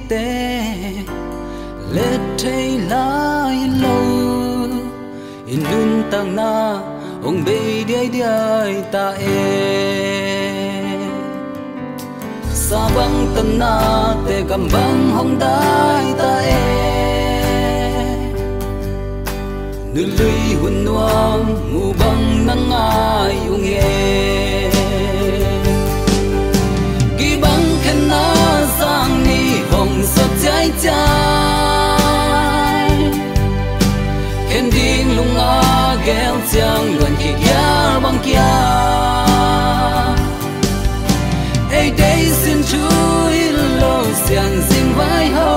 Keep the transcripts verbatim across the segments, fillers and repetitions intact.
te let thei lai lo, i nuntakna hong bei diaidiai ta e. Sa bang tanna te gam bang hong dai ta e. Nului hun nuam mu bang na ngai ung e. Gibang khenna zang ni hong sot ciaicia. Khen ding lunga gel ciang luan kigial bang kia. Ei dei sin thu i lo sian zing vai ho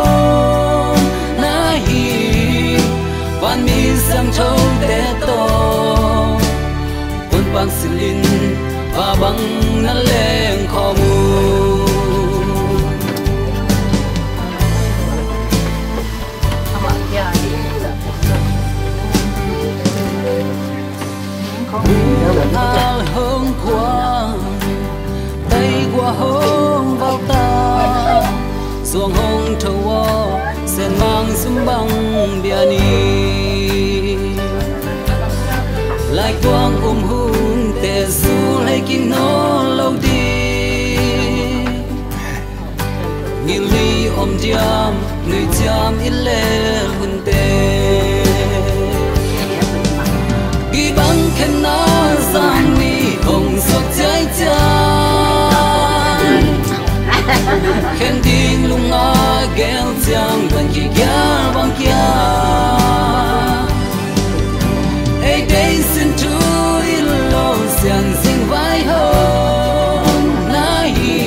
na hi. Van mi siang tho te to. Kun pang silin va bang na leng khom u. Al hong kuang, tai gua hong vau ta, suang hong tho aw, sen mang sum bang bia ni. Lai kuang um hun te su lei ki no lo di. Ngilui om diam, nui ciam i lel hunte. Gibang khenna zang ni hong sot ciaicia. Khen ding lunga gel ciang van kigial bang kia. Ei dei sin thu i lo sian zing vai ho na hi.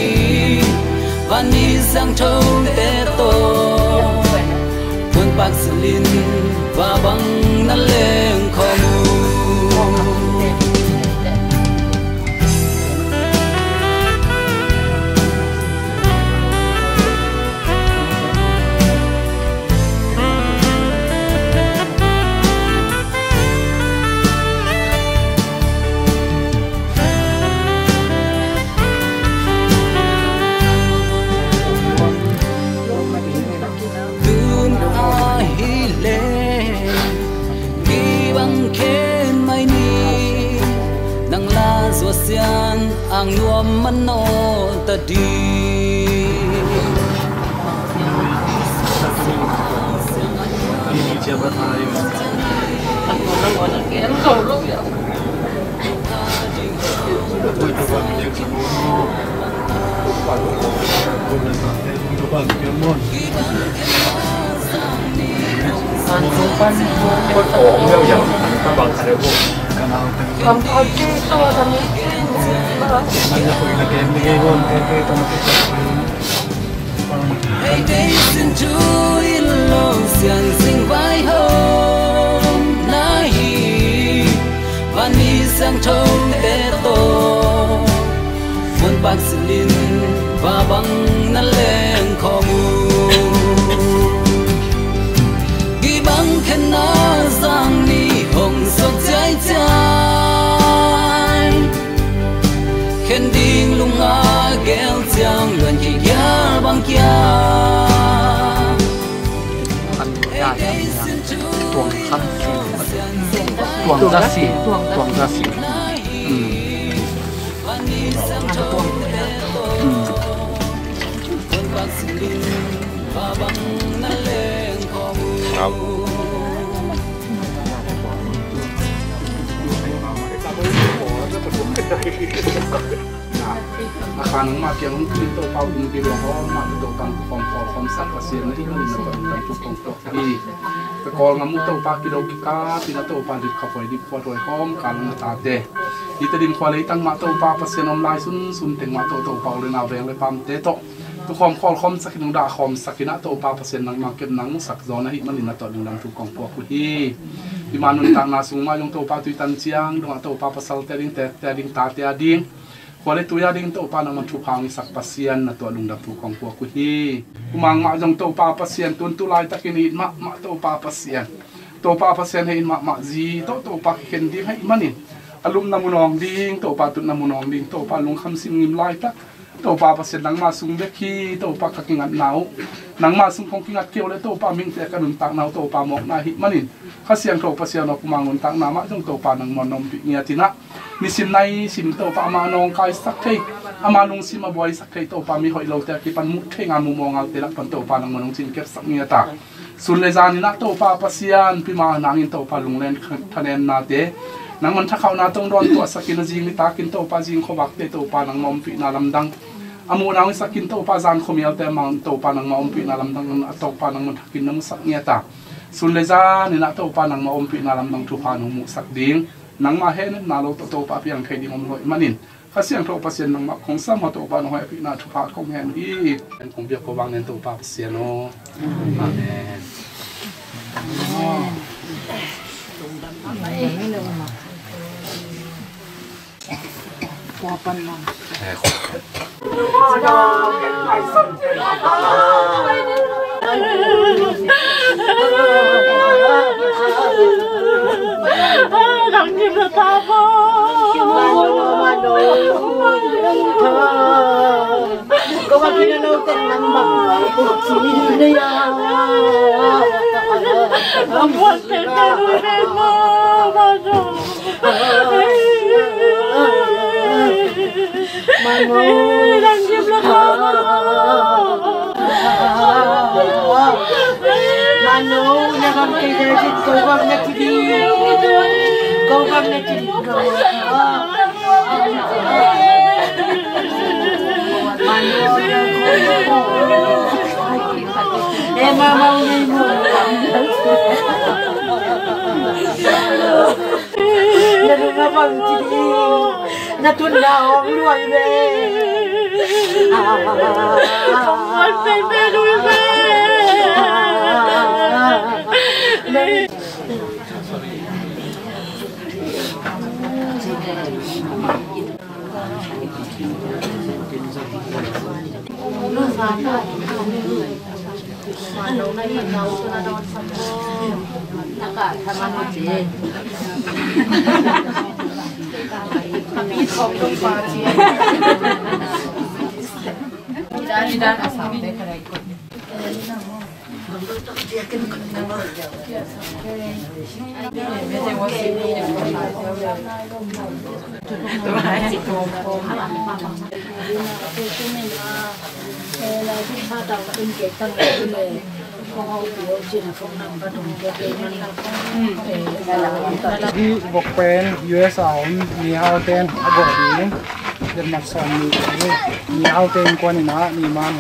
Van mi siang tho te to. Kun pak silin va bang na leng khom u. Tun ahih leh kibang khen mai ni. Nang la zuat sian ang nuam man naw ta ding. Hei, tei sin thu i lo sian sing vai hong na hi. Van mi siangtho te tawh mun pak silhin va bang na leng khawm uh. Kibang khenna zang ni hong suak ciaiciai. Khen ding lunga gel ciang luan kigial bang kia. Tuang kham, tuang zasi, tuang zasi. Mm. Mm. A kha nangmah kiang hong tung in Topa, um pi luang hawm mah Topa, hong khawm khawm sak Pasian na hi manin na tawh dam thu kong tuak hi. Ka Kawlgam uh Topa, kido kikap in a Topa, dip kha huai dip khuat huai hawm kal na tate. Hi Tedim khua leitang mah Topa Pasian om lai sunsun teng mah tawh Topa u le nau veng le pamte tawh tukhawm khawlkhawm sak in, hong dah khawm sak in a Topa Pasian nangmah kep nang musak zaw na hi manin na tawh dam thu kong tuak uh hi. Hi ma nuntakna sung mah zong Topa, tui tan ciang dongah Topa pasalte a ding, tete a ding, tate a ding, khua le tui a ding Topa nangmah thupha hong hisak Pasian na tawh dam thu kong tuak uh hi. Kumang mah zong Topa Pasian tun tu laitakin hi in mahmah Topa Pasian. Topa Pasian hei in mahmah zi tawh Topa kikhen ding hei manin a lupna mun awng ding, Topa tutna mun awng ding, Topa lungkham sim ngim laitak Topa Pasian, nangma sung bek hi Topa ka kingatna uh. Nangma sung kong kingat kei uh leh Topa, mihingte ka nuntakna uh Topa mawkna ahih manin, Kha Siangtho Pasian aw, kuamah nuntakna mah zong Topa nangma'n na ompih ngiat in ah, nisim naisim Topa ama nawngkaisak thei, ama lungsim a buaisak thei Topa, mi hoih lote a kipan muh thei ngal, mumaw ngalte lak pan Topa nangma'n hong cingkepsak ngiat a, sun le zan in ah Topa Pasian, pi mah nangin Topa lunglen thanennate, nangma'n thakhauhna tawh hong dawntuahsak in ah, zing nitakin Topa zing khuavakte Topa nangma ompihna lamdang a muhna hong hisak in Topa, zan khuamialte mah Topa nangma ompihna lamdang a Topa nangma'n thakin na musak ngiat a, sun le zan in ah Topa nangma ompihna lamdang thupha nong muhsak ding, nangma hehna lo tawh Topa piang thei ding om lo ahih manin, Kha Siangtho Pasian nangmah kong sam a, Topa nong hoihpihna thupha kong ngen uh hi. Kong biak kong vak nen Topa Pasian aw. Amen. Na nung a bang ci ding, na tunna hong luai ve. Hih vok pen U S a om mihaute'n a gawh ding, den mat sawm ni, mihaute'n kuan in ah, ni man,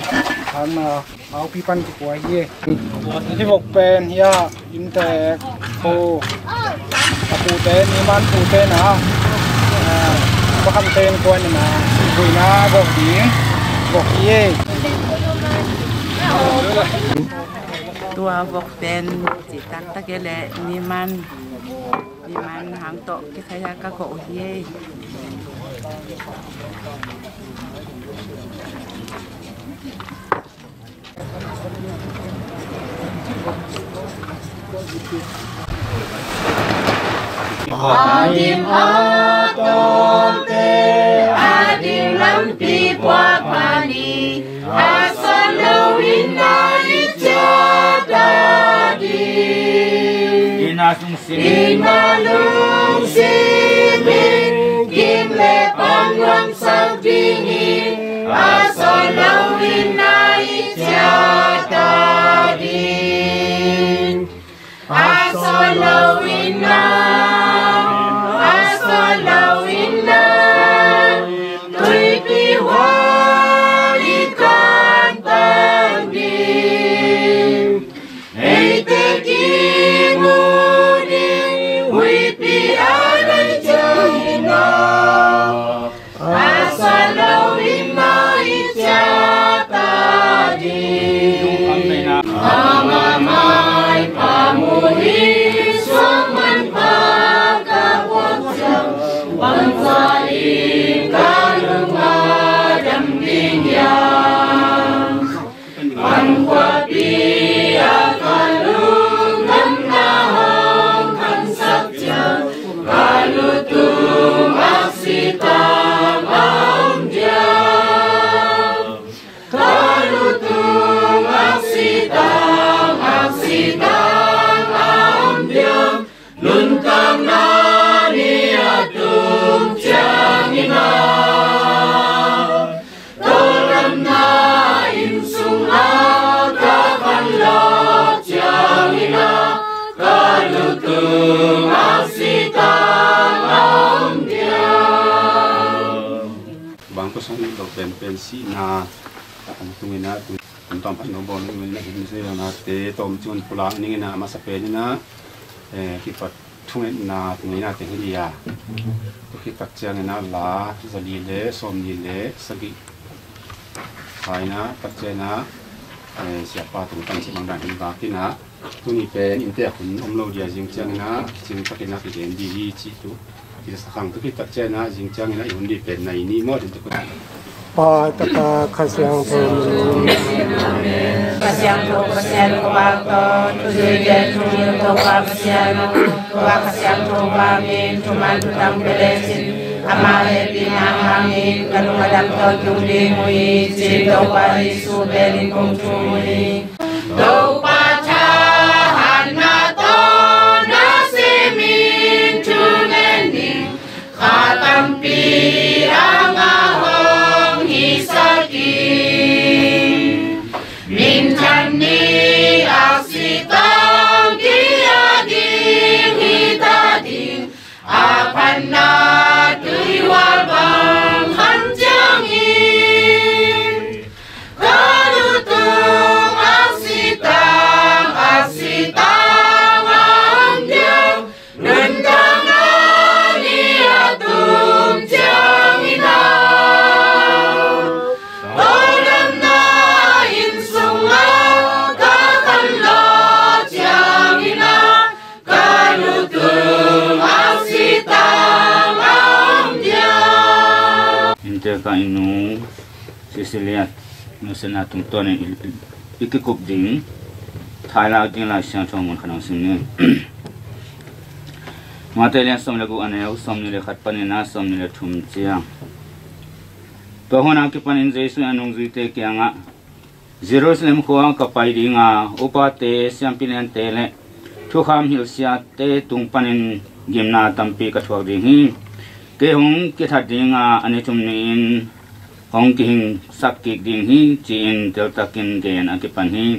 an, a, aupi pan kikuai hi. Hih vok pen hih a inntek pu, a pute, ni man pute na, a, pakhamte'n kuan in ah, sihbuaina gawh ding vok hi. Tua vok pen ci taktak e leh, ni man, ni man hang tawh kithei a ka gawh uh hi. A dim a tawlte a ding lampi puak pah ni, a sawt loin na i ciah ta ding. Inn a lungsim in kim le pan nuamsak dingin, a sawt loin na i ciah ta ding. A sawt loin na, a sawt loin na, tuipi hual i kantan ding. Eite kimu ding huipi a dai ciangin a, a sawt loin na i ciah Lo penpen sihna a tungin ah, tun tawm phat no bawl ning in ah, him zui lo nate tawm cun pulak ning in ah, a masa pen in ah, eh, kipat thungetna tungin ah teng hi dia. Tua khit tak ciangin ah la zali le sawmli le sagih kha in ah, tak ciangin ah, eh, siapa tung tan si bang dan hi bak in ah, tuni pen innte a hun om lo dia, zing ciangin ah cing takin ah kigen dih hi cih tu. Kisa khang tu khit tak ciangin ah, zing ciangin ah i hun dih pen nai ni maw, din tu khun. Pa, Tapa, Kha Siangtho min. Kha Siangtho Pasian ko bak tawh, thuzui le thungil Topa Pasian aw, tua Kha Siangtho bangin thuman thutang pia lecin, amah hehpihna hangin ka lung a dam tawntung ding uh hi, ci-in Topa Jesuh pen in kong thum uh hi. Topa thahatna tawh na simin thungen ding, kha tampi a ngah hong hisak in. Minthan ni aksi tangki a ding hi ta ding, a phatna tuihual bang khang ciangin, ka lutung aksi tang, aksi tang a om dia, nuntakna ni a tum ciangin a, tawldamna inn sungah ka khan lo ciangin a, ka lutung aksi tang a om dia. Innte ka i nu Cecilia nusiatna tungtawnin i, i, i kikup ding, thailak ding Lai Siangtho mun khat hong sim ni. Matthai lian sawm le guk, a neu sawmnih le khat panin a sawmnih le thum ciang. Tua hun a kipanin Jesuh in a nungzuite kiangah, Jerusalem khua ka pai ding a, upate, siampi liante le thukham hilhsiate tung panin gimna tampi ka thuak ding hi. Kei hong kithat ding a, a ni thum ni-in hong kihingsak kik ding hi, ci-in teltakin gen a kipan hi.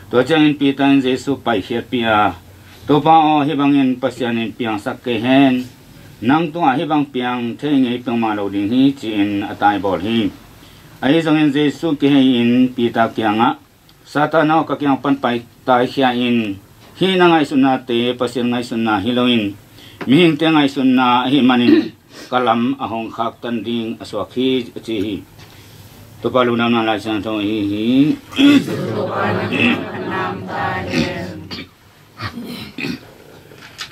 Tua ciangin Peter in Jesuh paikhiatpih a, Topa aw, hih bangin Pasian in piangsak kei hen. Nang tungah hih bang piang thei ngei peuhmah lo ding hi, ci-in a taibawl hi. Ahi zongin Jesuh kihei-in Peter kiangah, Satan aw, ka kiang pan pai taikhia in. Hih na ngaihsutnate Pasian ngaihsutna hi loin, mihingte ngaihsutna ahih manin ka lam a hong khaktan ding a suak hi, a ci hi. Topa lungdamna Lai Siangtho ahi hi.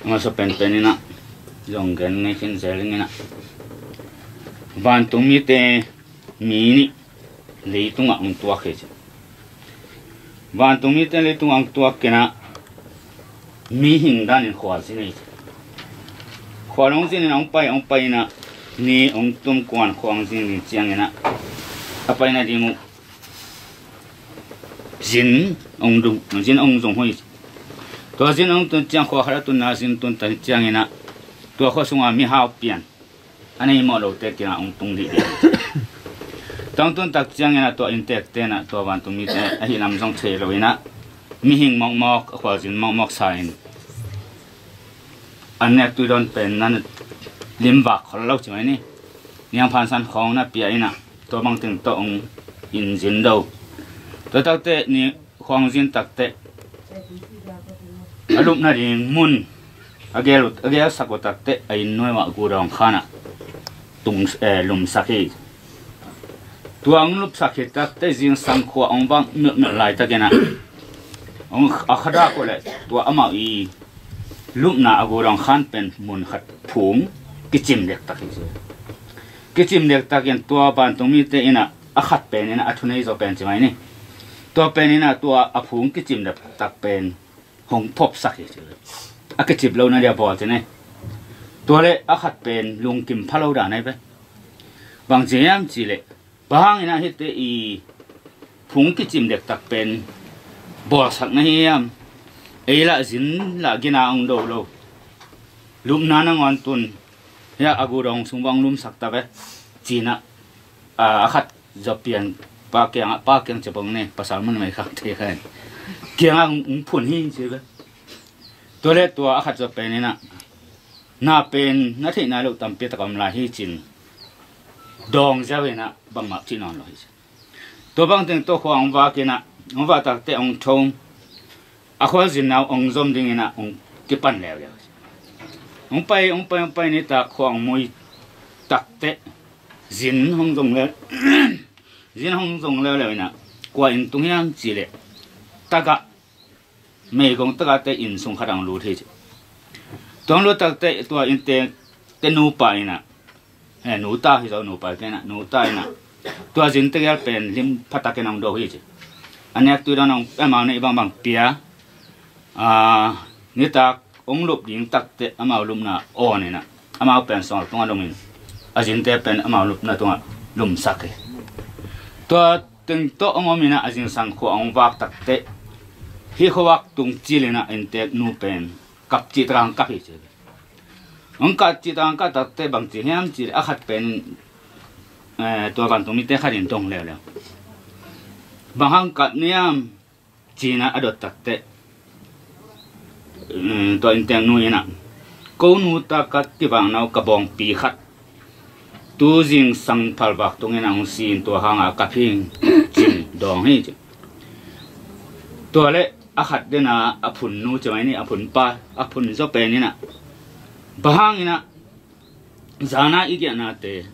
A masa penpen in ah zong gen ngei khin zel ing in ah, vantung mite mi nih leitungah hong tuak hi ci. Vantung mite leitungah hong tuak in ah, mihing danin khualzin hi ci. Khual hong zin in ah hong pai, hong pai in ah, ni hong tum kuan khua hong zin ding ciangin ah, a pai nading uh zin hong dung, zin hong zong hi. Tua zin hong tun ciang, khua khat a tunna zin tun ta ciangin ah, tua khua sungah mihau pian a nei mawh lote kiangah hong tung dih dih. Tua hong tun tak ciangin ah, tua inntekte in ah, tua vantung mite ahih lam zong thei lo in ah, mihing mawkmawk, a khualzin mawkmawk sa in, an nek tui dawn pen na limvak khol lo ci mai ni. Niangphansan khawng na pia in ah, tua bangteng tawh hong in zin do. Tua takte ni khua hong zin takte, a lupna ding mun a gel uh, a gelsak uh takte, a inn nuai uah gudawng khan ah tung, eh, lumsak hi. Tua hong lupsak hi takte, zingsang khua hong vak milhmilh laitakin ah, hong a khadak uh leh, tua amau i lupna a gudawng khan pen mun khat phung kicim dektak hi. Kicim dektakin tua vantung mite in ah, a khat pen in ah, a thunei zaw pen ci mai ni. Tua pen in ah, tua a phung kicim dektak pen hong phopsak hi ci. A kicip lo na dia bawl ci ni. Tua le a khat pen lungkim pha lo dan ahi ve. Bang ci hiam ci leh, bang hangin ah hihte i phung kicim dektak pen bawlsak na hiam? Ei lah zin lah gina hong do lo. Lupna nangawn tun, hiah a gudawng sung bang lumsak ta ve, ci-in ah, a, a khat zaw pian pa kiangah, pa kiang ci bang ni, pasal mun mai khak thei kha in, kiangah hong, hong phun hi ci ve. Tua le tua a khat zaw pen in ah, na pen na theih nai loh tampi tak a om lai hi ci-in, dawng ziau inah bangmah cih nawn lo hi. Tua bang teng tawh khua hong vak inah, hong vak takte hong thong, a khualzinna uh hong zom ding inah hong kipan leuleu. Hong pai, hong pai, hong pai, nitak khua hong mui takte zin hong zong leu, zin hong zong leuleu inah, kua inn tung hiam cih leh, tagah, meigong tagahte inn sung khat ah hong lut hi ci. Tua hong lut takte tua inntekte nupa inah, eh, nuta hi zaw, nupa kei inah, nuta inah, tua zin tegel pen lim phatak in hong do hi ci. A nek tui dawn hong, amau neih bangbang pia. Ah, nitak hong lup ding takte amau lupna awn inah, amau pen sual tungah lumin, a zinte pen amau lupna tungah lumsak hi. Tua teng tawh hong om inah a zingsang khua hong vak takte, hih khuavak tung cil inah inntek nu pen kap cih tak hong kap hi ci. Hong kap cih tak hong kap takte bang ci hiam cih leh, a khat pen, eh, tua vantungmite khat in dong leuleu. Bang hang kap na hiam ci inah a dot takte, um, tua inntek nu inah, ko nuta ka kivakna uh ka bawngpi khat tu zingsang phalvak tung inah hong si in, tua hangah kap hi ing ci-in dawng hi ci. Tua leh a khat dena a phun nu ci mai ni, a phun pa, a phun zaw pen inah, bang hang inah zana i giahnate,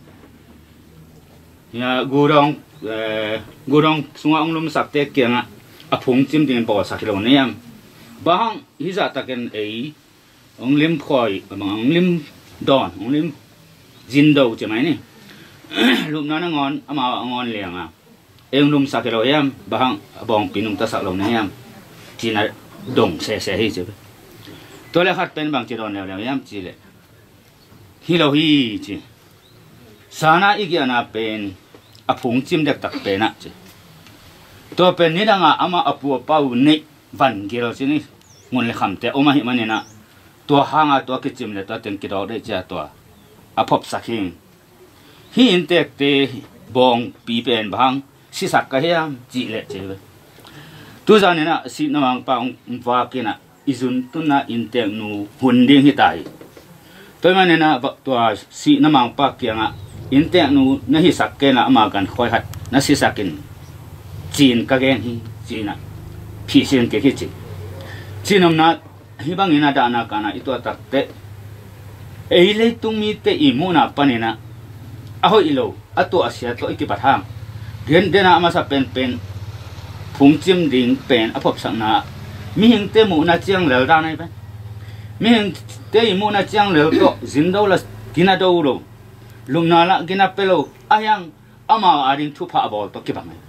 ya, gudawng, eh, gudawng sungah hong lumsakte kiangah a phungcim dingin bawlsak hi lo na hiam? Bang hang hih zahtakin ei hong lim khawi, hong lim dawn, hong lim zindo ci mai ni. Lupna nangawn amau a ngawn lianga ei hong lumsak hi lo hiam? Bang hang a bawngpi nungtasak lo na hiam? Ci-in a dong sese hi ci. Tua leh khat pen bang ci dawn leuleu hiam cih leh, hi lo hi ci. Zana i giahna pen a phungcim dektak pen ah ci. Tua pen nidangah amah a pu a pa uh neih vangel ci ni, ngun le khamte om ahih man inah, tua hangah tua kicim leh tua teng kidawk deih ci-a tua a phopsak hi. Hih inntekte bawngpi pen bang hang sisak ka hiam cih leh ci. Tuzan inah sihna mangpa hong vak inah, i zun tunna inntek nu hun ding hi ta hi. Tua ahih man inah tua sihna mangpa kiangah, inntek nu na hisak kei inah ama gankhoi khat na sisak in, ci-in ka gen hi ci inah, phihsin kik hi ci. Ci-in omna, hih bangin a dahna kanah i tuah takte, ei leitung mite i muhna panin ah a hoih lo, a tuahsia tawh i kipat hang, gen dena a masa penpen phungcim ding pen a phopsakna ah mihingte muhna ciang lel dan ahi pen. Mihingte i muhna ciang lel tawh zindo la gina do lo, lupna la gina pia lo, ahi hang amau ading thupha a bawl tawh kibang ahi.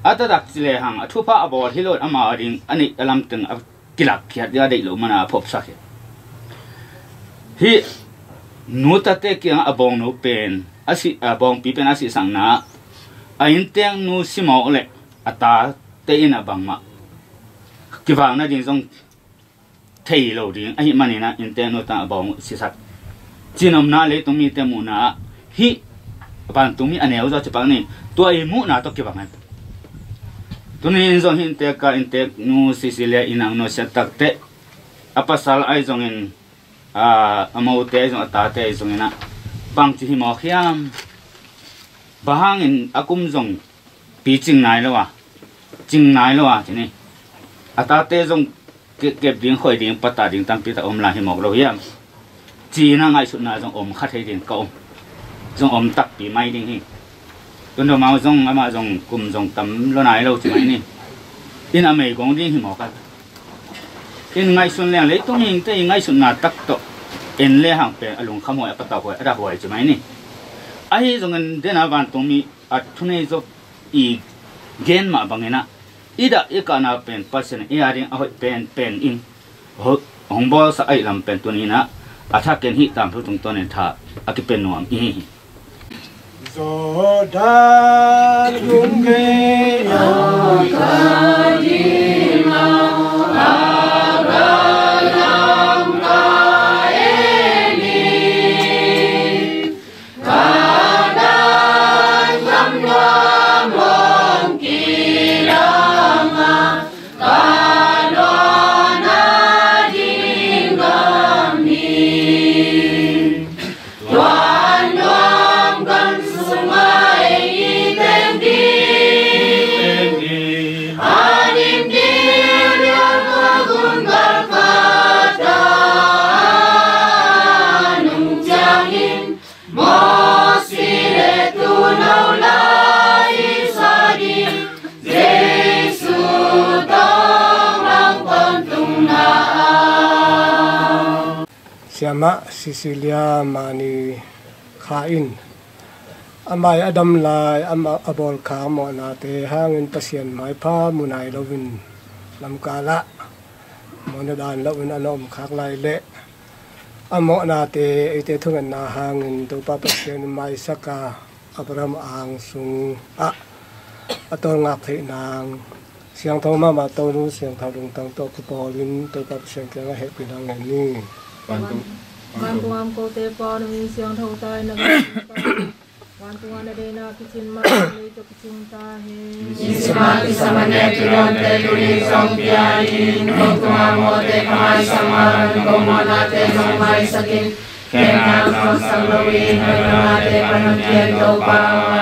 A taktak ci lehang a thupha a bawl hi lo, amau ading a neih a lamteng a kilakkhiat ding a deih loh mana a phopsak hi. Hih nutate kiangah a bawngno pen a sih, a bawngpi pen a sihsakna ah a innteknu simawk leh a tate in a bangmah kivak nading zong thei lo ding ahih manin ah innteknu tangah a bawng uh sisak. Ci-in omna leitung mite muhna ah hih vantungmi a neu zaw cipak ni, tua i muhna tawh kibang ahi. Tuni in zong hih inntek ah innteknu Cecilia in ang nusiat takteh a pasal ahi zongin, a, a mote ahi zong, a tate ahi zongin ah bangci hi mawk hiam? Bang hangin a kum zong pi cing nai lo a, cing nai lo a, ci ni. A tate zong ke-, kep ding, khoi ding, patah ding tampi tak om lai hi mawk lo hiam? Ci-in a ngaihsutna zong om kha thei ding ka om. Zong om takpi mai ding hi. Tun Dom Mau zong, amah zong kum zong tam lo nai lo ci mai ni. In a meigong ding hi mawk a. In ngaihsun leng leitung mihingte i ngaihsutna tak tawh en lehang pen a lungkham huai, a patauh huai, a dah huai ci mai ni. Ahi zongin dena vantungmi a thunei zop i gen mah bangin ah i dah i kahna pen Pasian i ading a hoih penpen in ho-, hong bawlsak ahih lam pen tuni in ah a thakin hih tangthu tungtawnin tha a kipia nuam i hi hi. Jordan tung gei a ka ding a, a ka lam ka en hi. Kanaan gam nuam hong kidang a, ka dawn a ding gam hi. Tuan nuam Amah Cecilia Mani Kha in amah i a dam lai amah a bawlkhak mawhnate hangin Pasian maipha mu nai loin lamkalah mawhna dan loin a na omkhak lai leh a mawhnate eite thungetna hangin Topa Pasian in maisak a Abraham ang sungah a tawlngak theih nang siangtho mahmah Tonu siangtho lungtang tawh kipawlin Topa Pasian kiangah hehpihna ngen ni. Vantung, vantung a om kote Pa, na min siangtho ta in, na gam nai ta in. Vantung a na deihna kicin mah bang lei tawh kicing ta hen. Nisima kisam a nek i lawmte tuni zong pia in, ko tungah mawhte ka maisak mah bangin ko mawhnate zong maisak in. Khemna hong sang loin, hoih nate pan hong pia in Topa.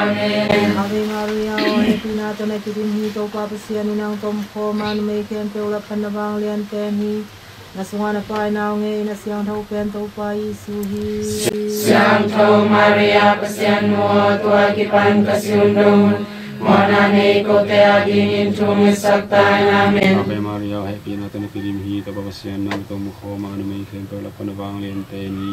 Amen. Ave Maria, aw hehpihna tawh na kidim hi, Topa Pasian in nang tom khawm a, numei khempeuh lak pan na vanglian pen hi. Na sungah na Pa i nau ngei in, a siangtho pen Topa Jesu hi. Siangtho Maria, Pasian nu aw, tua kipan ka si un dong un, mawhna nei kote adingin thu ngetsak ta in. Amen. Ave Maria, hehpihna tawh na kidim hi, Topa Pasian in nang tom khawm a, numei khempeuh lak pan na vanglian pen hi.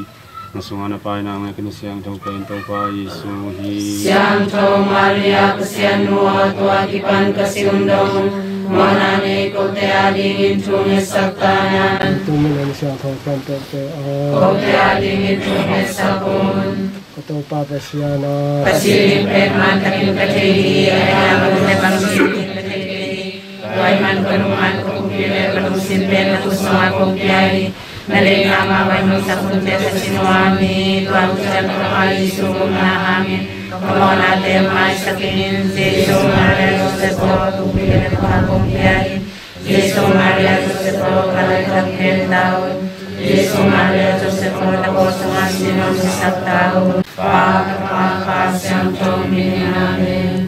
Na sungah na Pa i nau ngei in, a siangtho pen Topa Jesu hi. Siangtho Maria, Pasian nu aw, tua kipan ka si un dong un, mawhna nei kote adingin thu ngetsak ta in. Tua min in siangtho pen Topa aw, kote adingin thu ngetsak un. Ka Topa Pasian aw, ka sining pen man takin ka thei hi, a hiang pen bang sining ka thei hi. Tua ahih manin ka lungsim, ka lungsim pen na khut sungah kong pia hi. Na deihna mah bangin hong sak un, tua ka sining aw hi. Tua ka Topa Jesu gupna hangin ka mawhnate maisak in. Jesu Maria Joseph aw, ka lungsim pen na khut sungah kong pia hi. Jesu Maria Joseph aw, ka laikhak khen ta un. Jesu Maria Joseph aw, na kawlsungah sining hong sak ta un. Pa, Tapa, Kha Siangtho min in. Amen.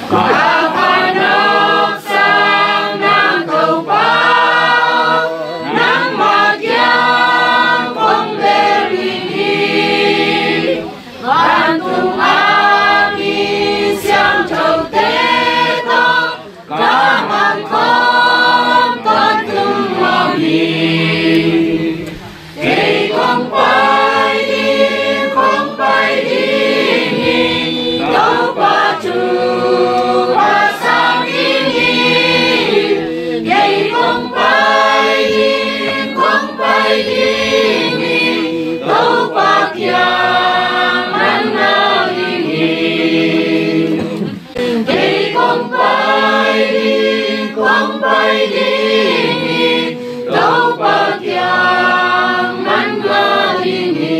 Ka khanop sang nang Topa, nangmah kiang kong bel ding hi. Vantung a mi siangthote tawh ka man khawm kong tung nuam hi. Kei kong pai ding, kong pai ding hi, Topa thupha sang ding hi. Kei kong pai ding, kong pai ding hi, Topa kiang man ngak ding hi. Kei kong pai ding, kong pai ding hi, Topa kiang man ngak ding hi.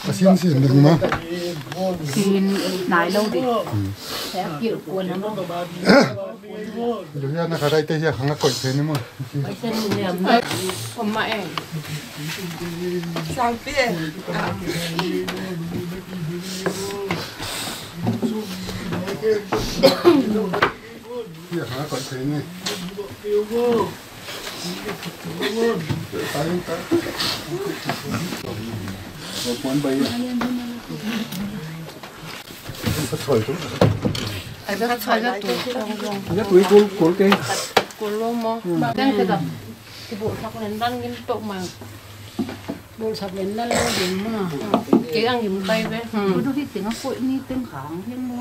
A sin sin ding ma. Sin nai lo ding. He a kil kuan a maw. Lu hia na kha dai te hia khang a koih thei ni maw. Om ma e. Sang pi e. Hia khang a koih thei ni. Kei ang gim kai ve. Kudu hi ting a koih ni ting khang hiang mo.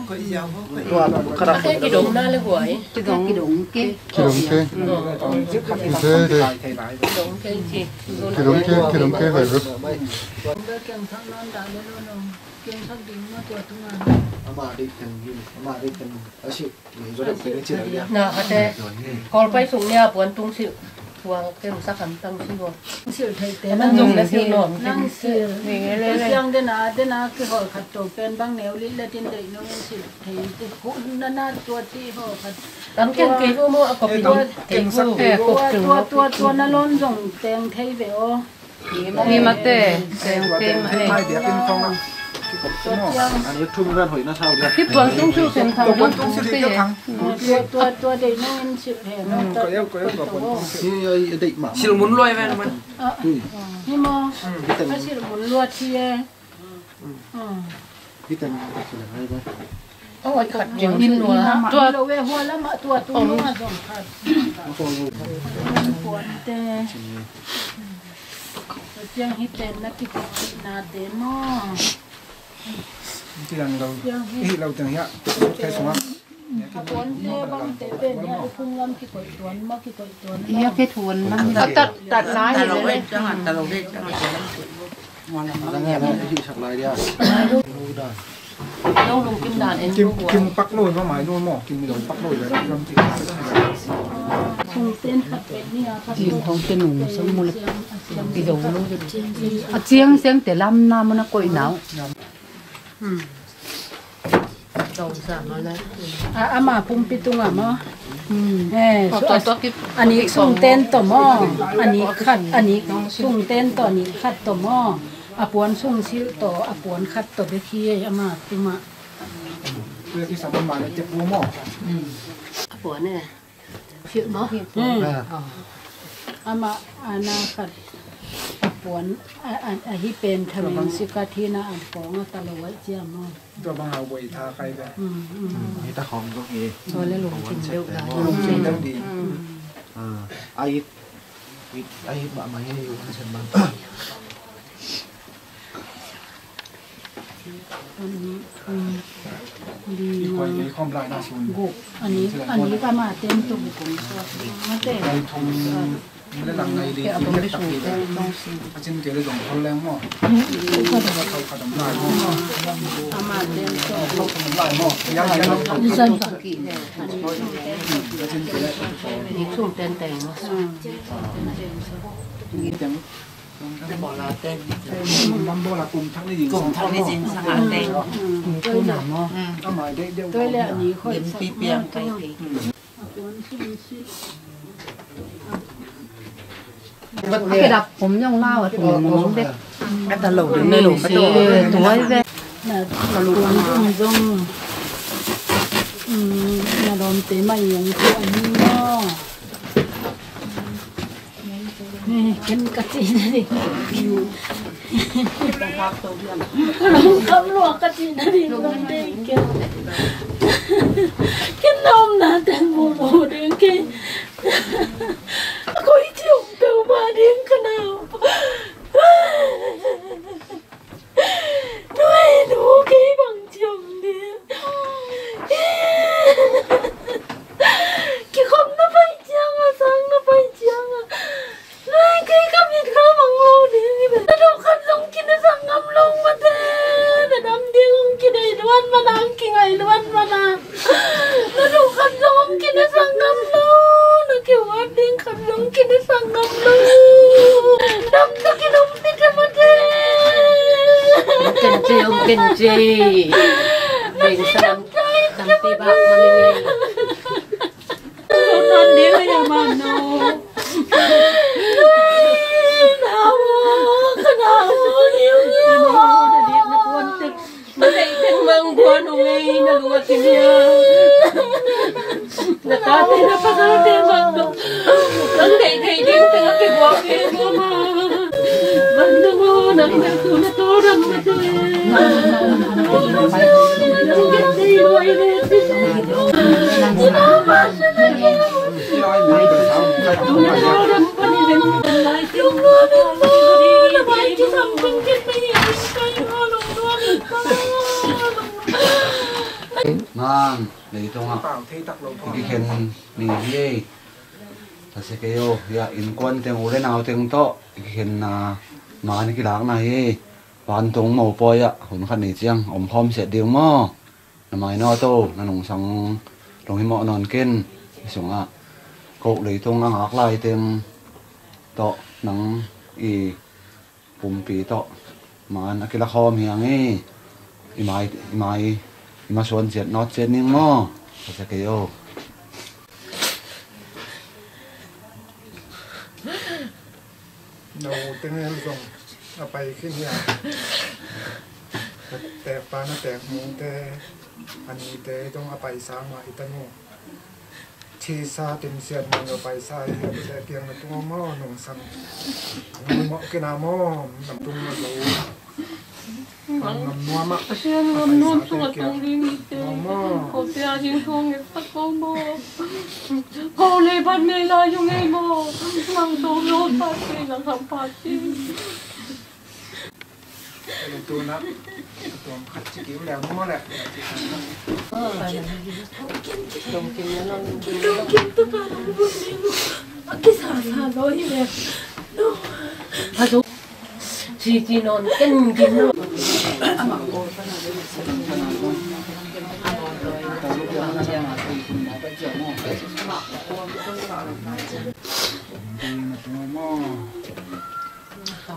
Kidong na le guai. Kidong. Kidong ke. Kidong ke. Kidong ke. Kidong ke. Kidong ke. Kidong ke. Kidong ke. Ama dei teng, ama dei teng. Na kate Kawlpai sung nia puan tung silh. Puan kem sak hamtang silh. Silh thei te. Nang zong na silh nuam. Nang silh. Siang dena, dena kihol khat to pen bang neu lit le tin dei nung silh thei te. Khu na na tua ti ho khat. Tam ken kei hu mo a kopi. Tua, tua, tua, tua na lon zong teng thei ve o. Ni mate, seng te mate. Mai biak in thong a. Kikop tu maw. An ik thum ran hoih na sau dia. Kip tuan tung su sem thang tung tung si te. Tua, tua, tua dei nung in sil he. Ko eu, ko eu, ko pon tung si. Ni ai dei ma. Sil mun luai ven man. Ni maw. A sil mun luat hi e. Hita na ka kila ngai ba. Tua lo we hua lama tua tu nunga zong khat. Puante. Tua ciang hiten na kikupna te maw. Tiang lo. Ihi lo tiang hia. Kai sunga. A puante bangte pen hia, phung lam kikoih tuan maw, kikoih tuan maw. Hia kei tuan maw. Tat, tat na hi le. Kim, kim pak lo ma mai lo maw, kim lo pak lo le. Kim thong te nung sang mu le. Pi zo lo. A ciang ciang te lam na mu na koih nau. A, ama pumpi tunga maw. Eh, a nik sung ten to maw. A nik khat, a nik sung ten to, a nik khat to maw. A puan sung silh to, a puan khat to bek hi ei ama tuma. A puan e. Silh maw. Amah a na khat a puan a, a, a hi pen thamin sikat hi na an kong a ta lo ai cia maw. Tua bang hau boi tha kai ve. Hi ta khom zong hi. Tua le lungkim deuh lai. Lungkim deuh di. A it, it, a it mahmah hi, yu kan sen bang. Anni thum, li, nga, guk. Anni, anni ka ma ten tuk. Mate. Nai thum le lang nai li, a bang le tak li le. A cin ke le zong thol leng maw. Thol khat om lai maw. Ama ten tuk. Thol khat om lai maw. Ya, ya, thol khat. A cin ke le. Ni thum ten teng maw. Ni teng. Kum thak ni zing sang a teng. Kum thak na maw. Tua le a ni khoi sak piang kai thei. A kedap pom zong lau a tum mong dek. A ta lo ding na lo ka to. Tuai ve. Na lo kum zong. Na lawmte mai zong tua ni maw. Ken ka cihna ding. Ka lungkham lua ka cihna ding lam ding ken. Ken na omna teng mumu ding kei. Koi ciong peuhmah ding ka na. Nuai nu kei bang ciang ding. Kikhop na pai ciang a, sang na pai ciang a. Nuai kei ka mit kha bang lo ding hi ve. Na dawh khat zong kine sak ngam lo mate. Na dam ding hong kidei luan mana, hong kingai luan mana. Na dawh khat zong hong kine sak ngam lo. Na kihuat ding khat zong kine sak ngam lo. Dam takin hong pite mate. Hong ken ci, hong ken ci. Beng salam tampi bak mani. Tutan ding a ya mano. Na wo, ka na wo, liu liu. Na dit na kuan tek. Na deih teng mang guan ong ei na lua kim hia. Na tate na pasalte mang dong. Nang deih thei ding teng a kibuak thei lua ma. Mang dong o, nang na tu na to ram ma te. Nang deih thei lua i ve. Tu na to ram ma ni ven. Lai ti ong lua dong ma. Na mai ki sam teng ken mei. Mang, leitungah i kikhen ni hi ei. Tha sia kei o, hiah innkuan teng u le nau teng tawh i kikhenna, maan i kilakna hi ei. Vantung mopawi ah hun khat ni ciang omkhawm siat ding maw? Na mainawt o, na nungsang dong hi mawh nawn ken. Hi sungah ko leitung a ngak lai teng tawh nang i pumpi tawh maan a kilakhawm hi ang e. I mai, i mai, i masuan ciat nawt ciat ning maw? Ka cia kei o. No teng el zong a pai khin hi a. Ka tekpa na tek mungte, a nite zong a paisa mah i ta nu. Thisa timsiat man lo paisa hi a, bia kiang na tung maw nungsang. Nung mawh kina maw, nam tung na lo. Bang ngam nuam ah. Pasian ngam nuam sungah tung ding hi te. Maw maw. Ko tia ding thong ngek tak ko maw. Ko le ban mei lai yung ei maw. Nang tung lo pat si, nang ham pat si. Tuna, tuam khat ci kiu leu maw leh. Ci ci non ken gin lo.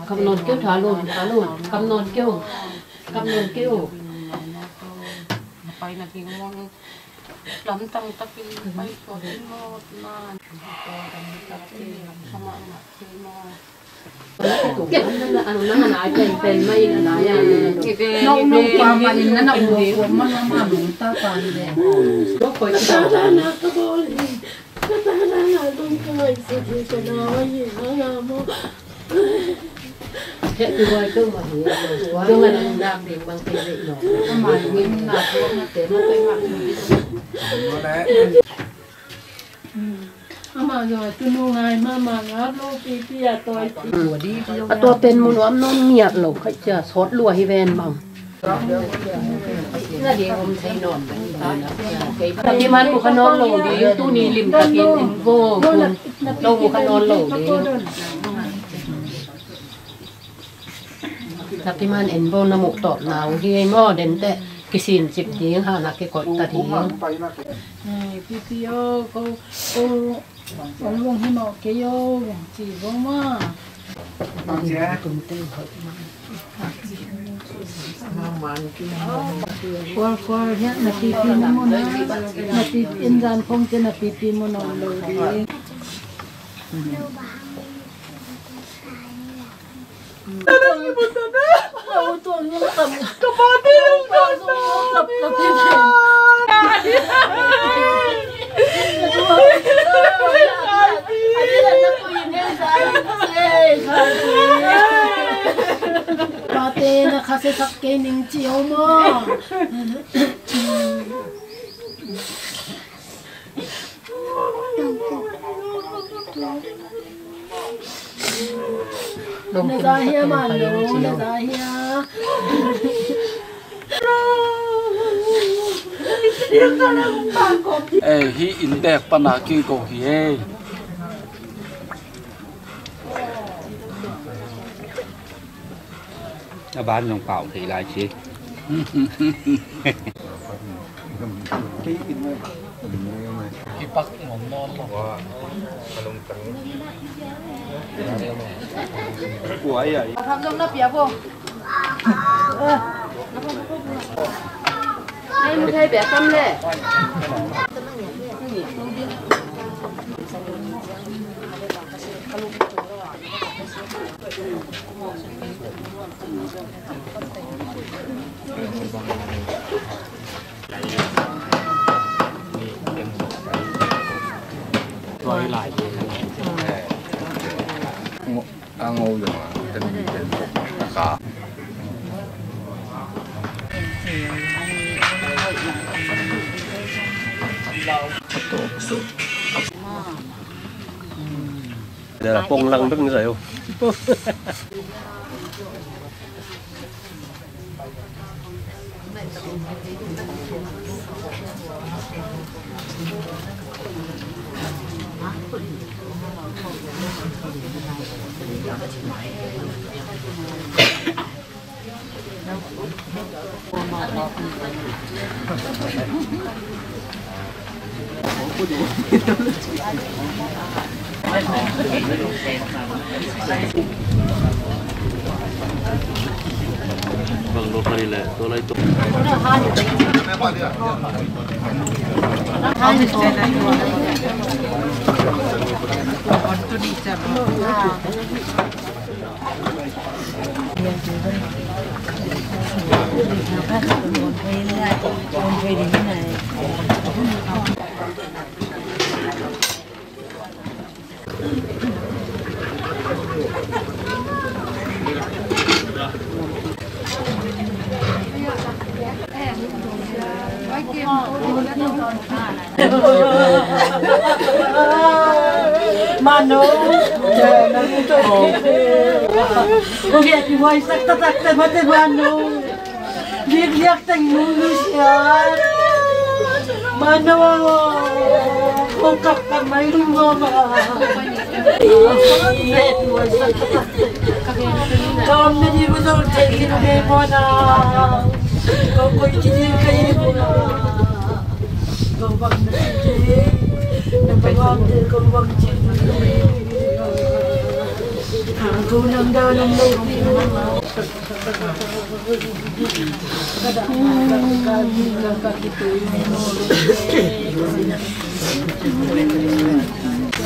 Kam nawn keu tha lun, tha lun. Kam nawn keu. Kam nawn keu. Na pai na ding mong. Lamtang takin pai suak in mawt na. Lamtang takin lamtang in mawt. Ken na anu na na ai pen pen mai na na ya. Nok nung pa ma in na na u ma ma ma nung ta pa ni le. Nok koi ta na na ka bol hi. Ka ta na na dong ka ngai sa ka na wa ye na na mo. Heh, tu boy tu mah hi. Tu ngan nak ding bang te le no. Amah in na tu na te no te mah. Amah zong a tu nu ngai mah mah ngap lo pipi a toi. A tua pen mu nuam nawn ngiat lo kha cia sawt lua hi ven bang. Na ding om thei nawn. Kei Tapiman mu kha nawn lo ding, tuni limtakin en vo, kun lo mu kha nawn lo ding. Tapiman en vo, na muh tawpna uh hi ei maw, dente kisin cip ding, hana kikoih ta ding. Pipi o, ko, ko Ong lung hi mawh kei o, ci vo maw. Kual kual hiah na pipi na mu na, na pipi in zan phong te na pipi mu nawn lo ding. Pate na khasia sak kei ning ci o maw. Na za hia, Manu, na za hia. Ei, hih inntek pana kiko hi ei. A ban zong pau thei lai ci. Kipak ngom nawn lo. Pham zong na pia bo. Hei, mu thei bia kam le. Pong lang bek ni zai o. Mano, Mano. Liakliak teng nung nusiat. Mano, ko kapkap mai lung mama. Ka om na ding uh zong thei khin uh kei maw na. Ko koih ci ding ka hi maw na. Ko bang na ci ding. Na bang om ding ko bang ci ding. Ko nang dan om lo.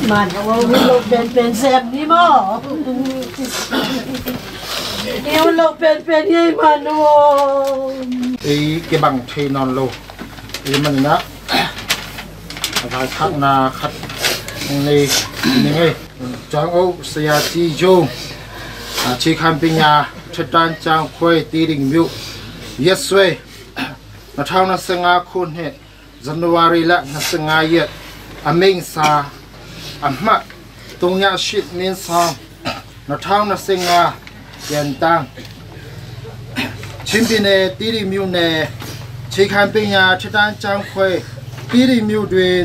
Man, a hun lo penpen sem ni maw. I hun lo penpen ei man aw. Ei kibang thei nawn lo. Ei man inah a vaikhakna khat nei ning ei. Cang oh saya ci zong a ci khan pinya thetan cang khuai ti ding miu. Yes way. Na thau na senga khun he January la na senga yet a meng sa a hmat tung ya shit min sa. Na thau na senga yan tang ချင်းပြည်နယ် တီးတိန်မြို့နယ် အခြေခံပညာ အထက်တန်းကျောင်းခွဲ တီးတိန်မြို့တွင်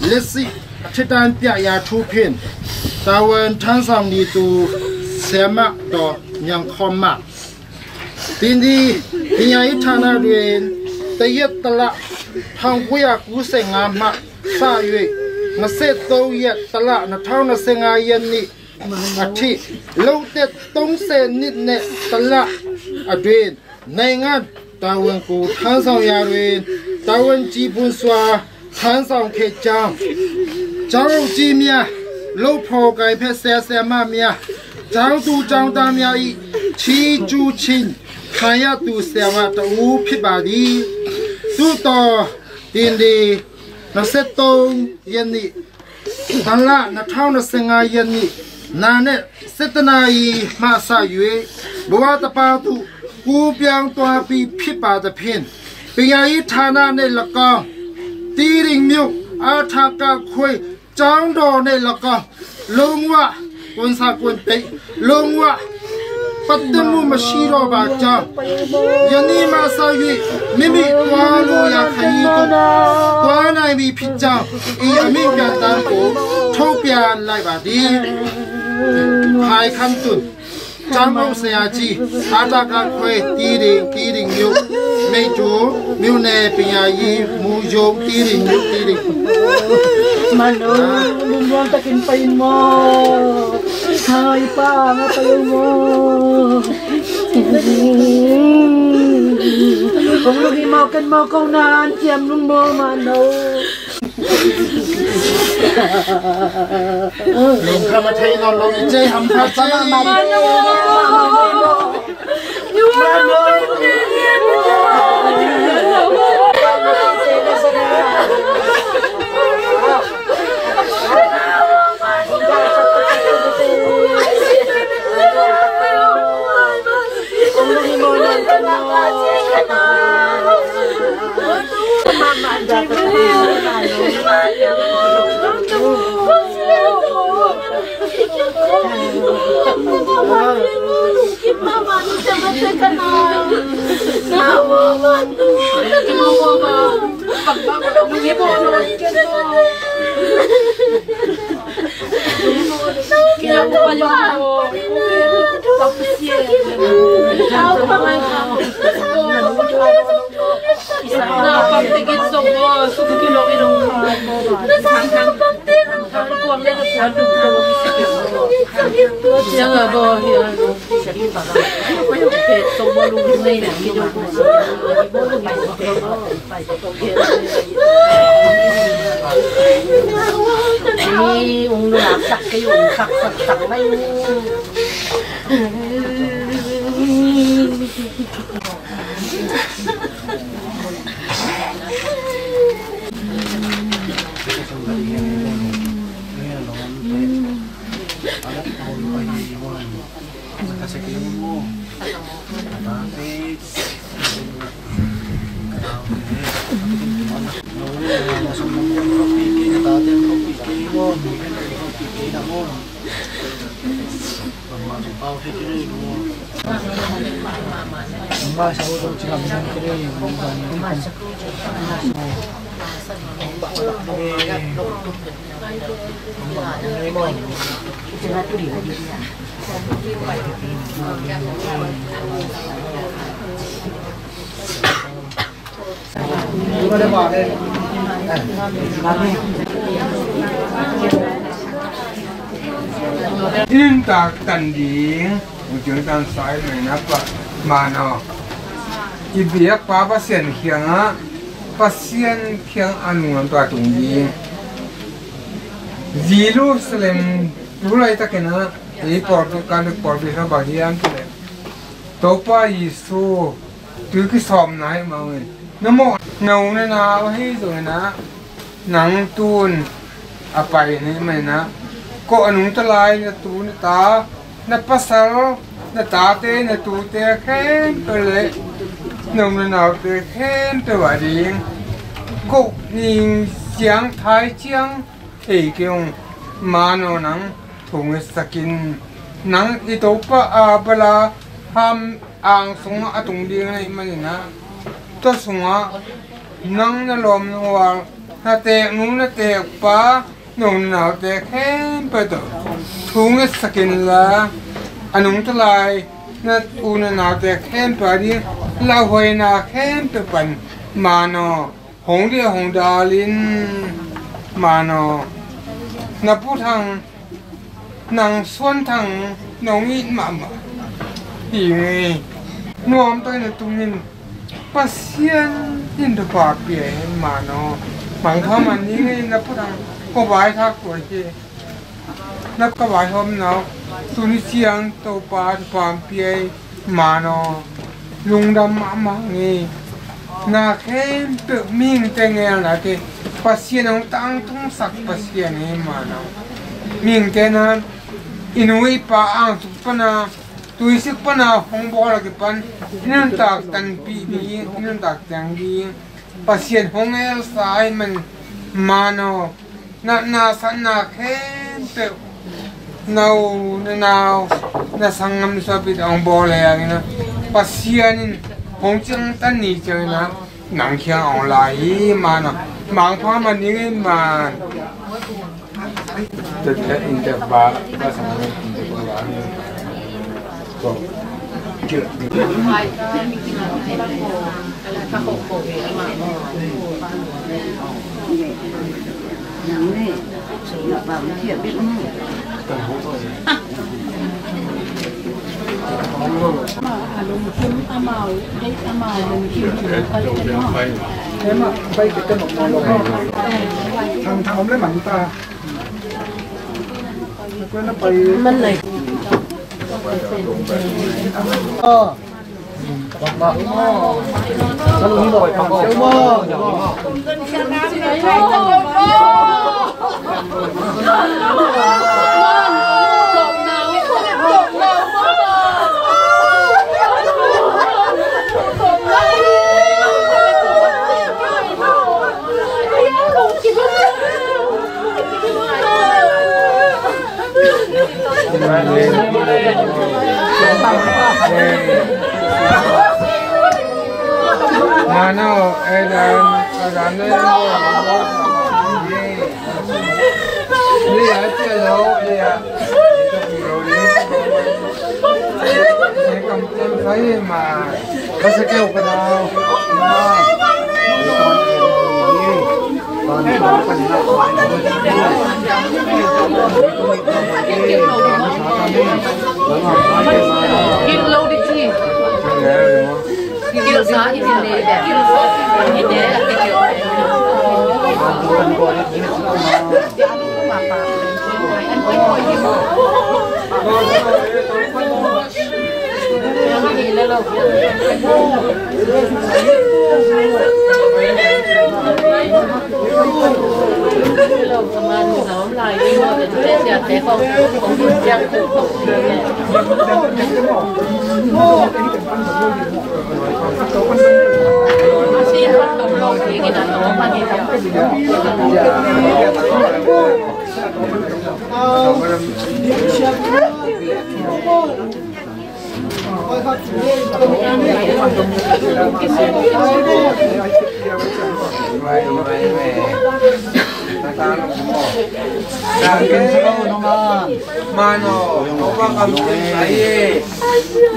လက်ရှိ အထက်တန်းပြရာ ထိုးဖြင့် တာဝန်ထမ်းဆောင်နေသူ ဆရာမ ဒေါ်ညံခီမ သင်သည် ပညာရေးဌာနတွင် တစ်ရက်တစ်လ ထောင့်ကိုးရာကိုးဆယ်ငါးမှ စ၍ နှစ်ဆယ့်သုံးရက် တစ်လ နှစ်ထောင်နှစ်ဆယ့်ငါးရက်နေ့ အထိ လုပ်သက် သုံးဆယ်နှစ်နှင့် တစ်လအတွင်း နိုင်ငံ့တာဝန်ကို ထမ်းဆောင်ရာတွင် တာဝန်ကျေပွန်စွာ ထမ်းဆောင်ခဲ့ကြောင်း ကျောင်းအုပ်ကြီးများ၊ လုပ်ဖော်ကိုင်ဖက် ဆရာဆရာမများ၊ ကျောင်းသူကျောင်းသားများ၏ ချီးကျူးခြင်းခံရသူ ဆရာမတစ်ဦးဖြစ်ပါသည်။ သို့သော် သင်သည် နှစ်ဆယ့်သုံးရက်နေ့ တစ်လ နှစ်ထောင်နှစ်ဆယ့်ငါးရက်နေ့ နံနက် ဆယ့်တစ်နာရီမှစ၍ ဘဝတစ်ပါးသို့ ကူးပြောင်းသွားပြီဖြစ်ပါသဖြင့် ပညာရေးဌာနနှင့်လည်းကောင်း၊ တီးတိန်မြို့ အထကခွဲ ကျောင်းတော်နှင့်လည်းကောင်း လုံးဝ ကိုယ်စားကိုယ်သိမ်း လုံးဝ ပတ်သက်မှုမရှိတော့ပါကြောင်း ယနေ့မှစ၍ မိမိသွားလိုရာခရီးသို့ သွားနိုင်ပြီဖြစ်ကြောင်း ဤအမိန့်ပြန်တမ်းကို ထုတ်ပြန်လိုက်ပါသည်။ ဖဲခမ်းတွင် ကျောင်းအုပ်ဆရာကြီး အထကခွဲ တီးတိန်၊ တီးတိန်မြို့၊ မိတ်တူ၊ မြို့နယ်ပညာရေးမှူးရုံး တီးတိန်မြို့၊ တီးတိန်။ Mano, lungmuang takin pain mo. Hai pa, nga pain mo. Kung lugi mo, kan mo, kung naan, kiam lung mo, Mano. Lungkham a thei nawn lo i cei hamphat cei. Nuntak tan ding, ung ciang tan sai mai na pa, man aw. I biak pa Pasian kiangah, Pasian kiang a nunglam tua tung ding. Jerusalem tu laitakin ah, ei pawlpi, kan pawlpi kha bang hiam cih leh, Topa Jesu tu kisawmna hi mawngin, na mawh, na u na nau ahi zongin ah, nang tun a pai ni mai na, kawh a nungta lai na tu na ta, na pasal, na tate, na tute khempeuh le na u na naute khempeuh a ding, kawh ning ciang thai ciang ei kei ung, man aw, nang thong i sakin, nang i Topa Abraham Ang sungah a tung ding na hih manin ah, tua sungah nang na lawm na gual, na teeknu na teekpa, na u na naute khempeuh tawh thu ngetsak inla, a nungta lai na u na naute khempeuh a ding lauhuaina khempeuh pan maan aw, hong dih hong dal in, maan aw. Na Pu Thang, nang Suan Thang, nong it mahmah hi ngei. Nuam takin na tung in, Pasian in thupha pia in, maan aw. Mangpha man ni ngei. Na Pu Thang, ko vai thak tua hi. Na ka vaihawmna uh tuni ciang Topa thupha pia in, maan aw. Lungdam mahmah ngei. Na khempeuh mihingte ngelnate Pasian hong tangtungsak Pasian hi, maan aw. Mihingte na i nu i pa angsuk pana, tuisik pana hong bawl a kipan i nuntak tanpih ding, i nuntak ciang ding Pasian hong ngelsa ahih man, maan aw. Natna satna khempeuh na u na nau na sanggam suapite hong bawl le hangin ah, Pasian in hong ciangtan ni ciangin ah, nang kiang hong lai hi, maan aw. Mangpha man ni ngei, maan. Mano, eh, dan, dan, dan, dan. Lia, cia lo, lia. Lia, kam, kam, sai, ma. Ka sa keu ka dau. Kik lo di ci. Kik sa i ne. I ne. Mano, Topa kam tung sai e.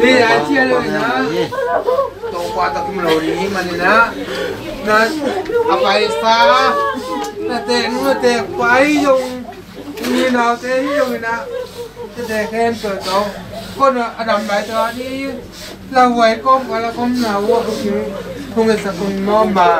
Ni a cia lo na. Topa takim lo ni mani na. Na a paisa. Na te nu te pai yong. Ni nau te yong na. Te te ken to to. Kon a dam lai to ni. La wai kom ka la kom na wo. Kung sa kung mo ma.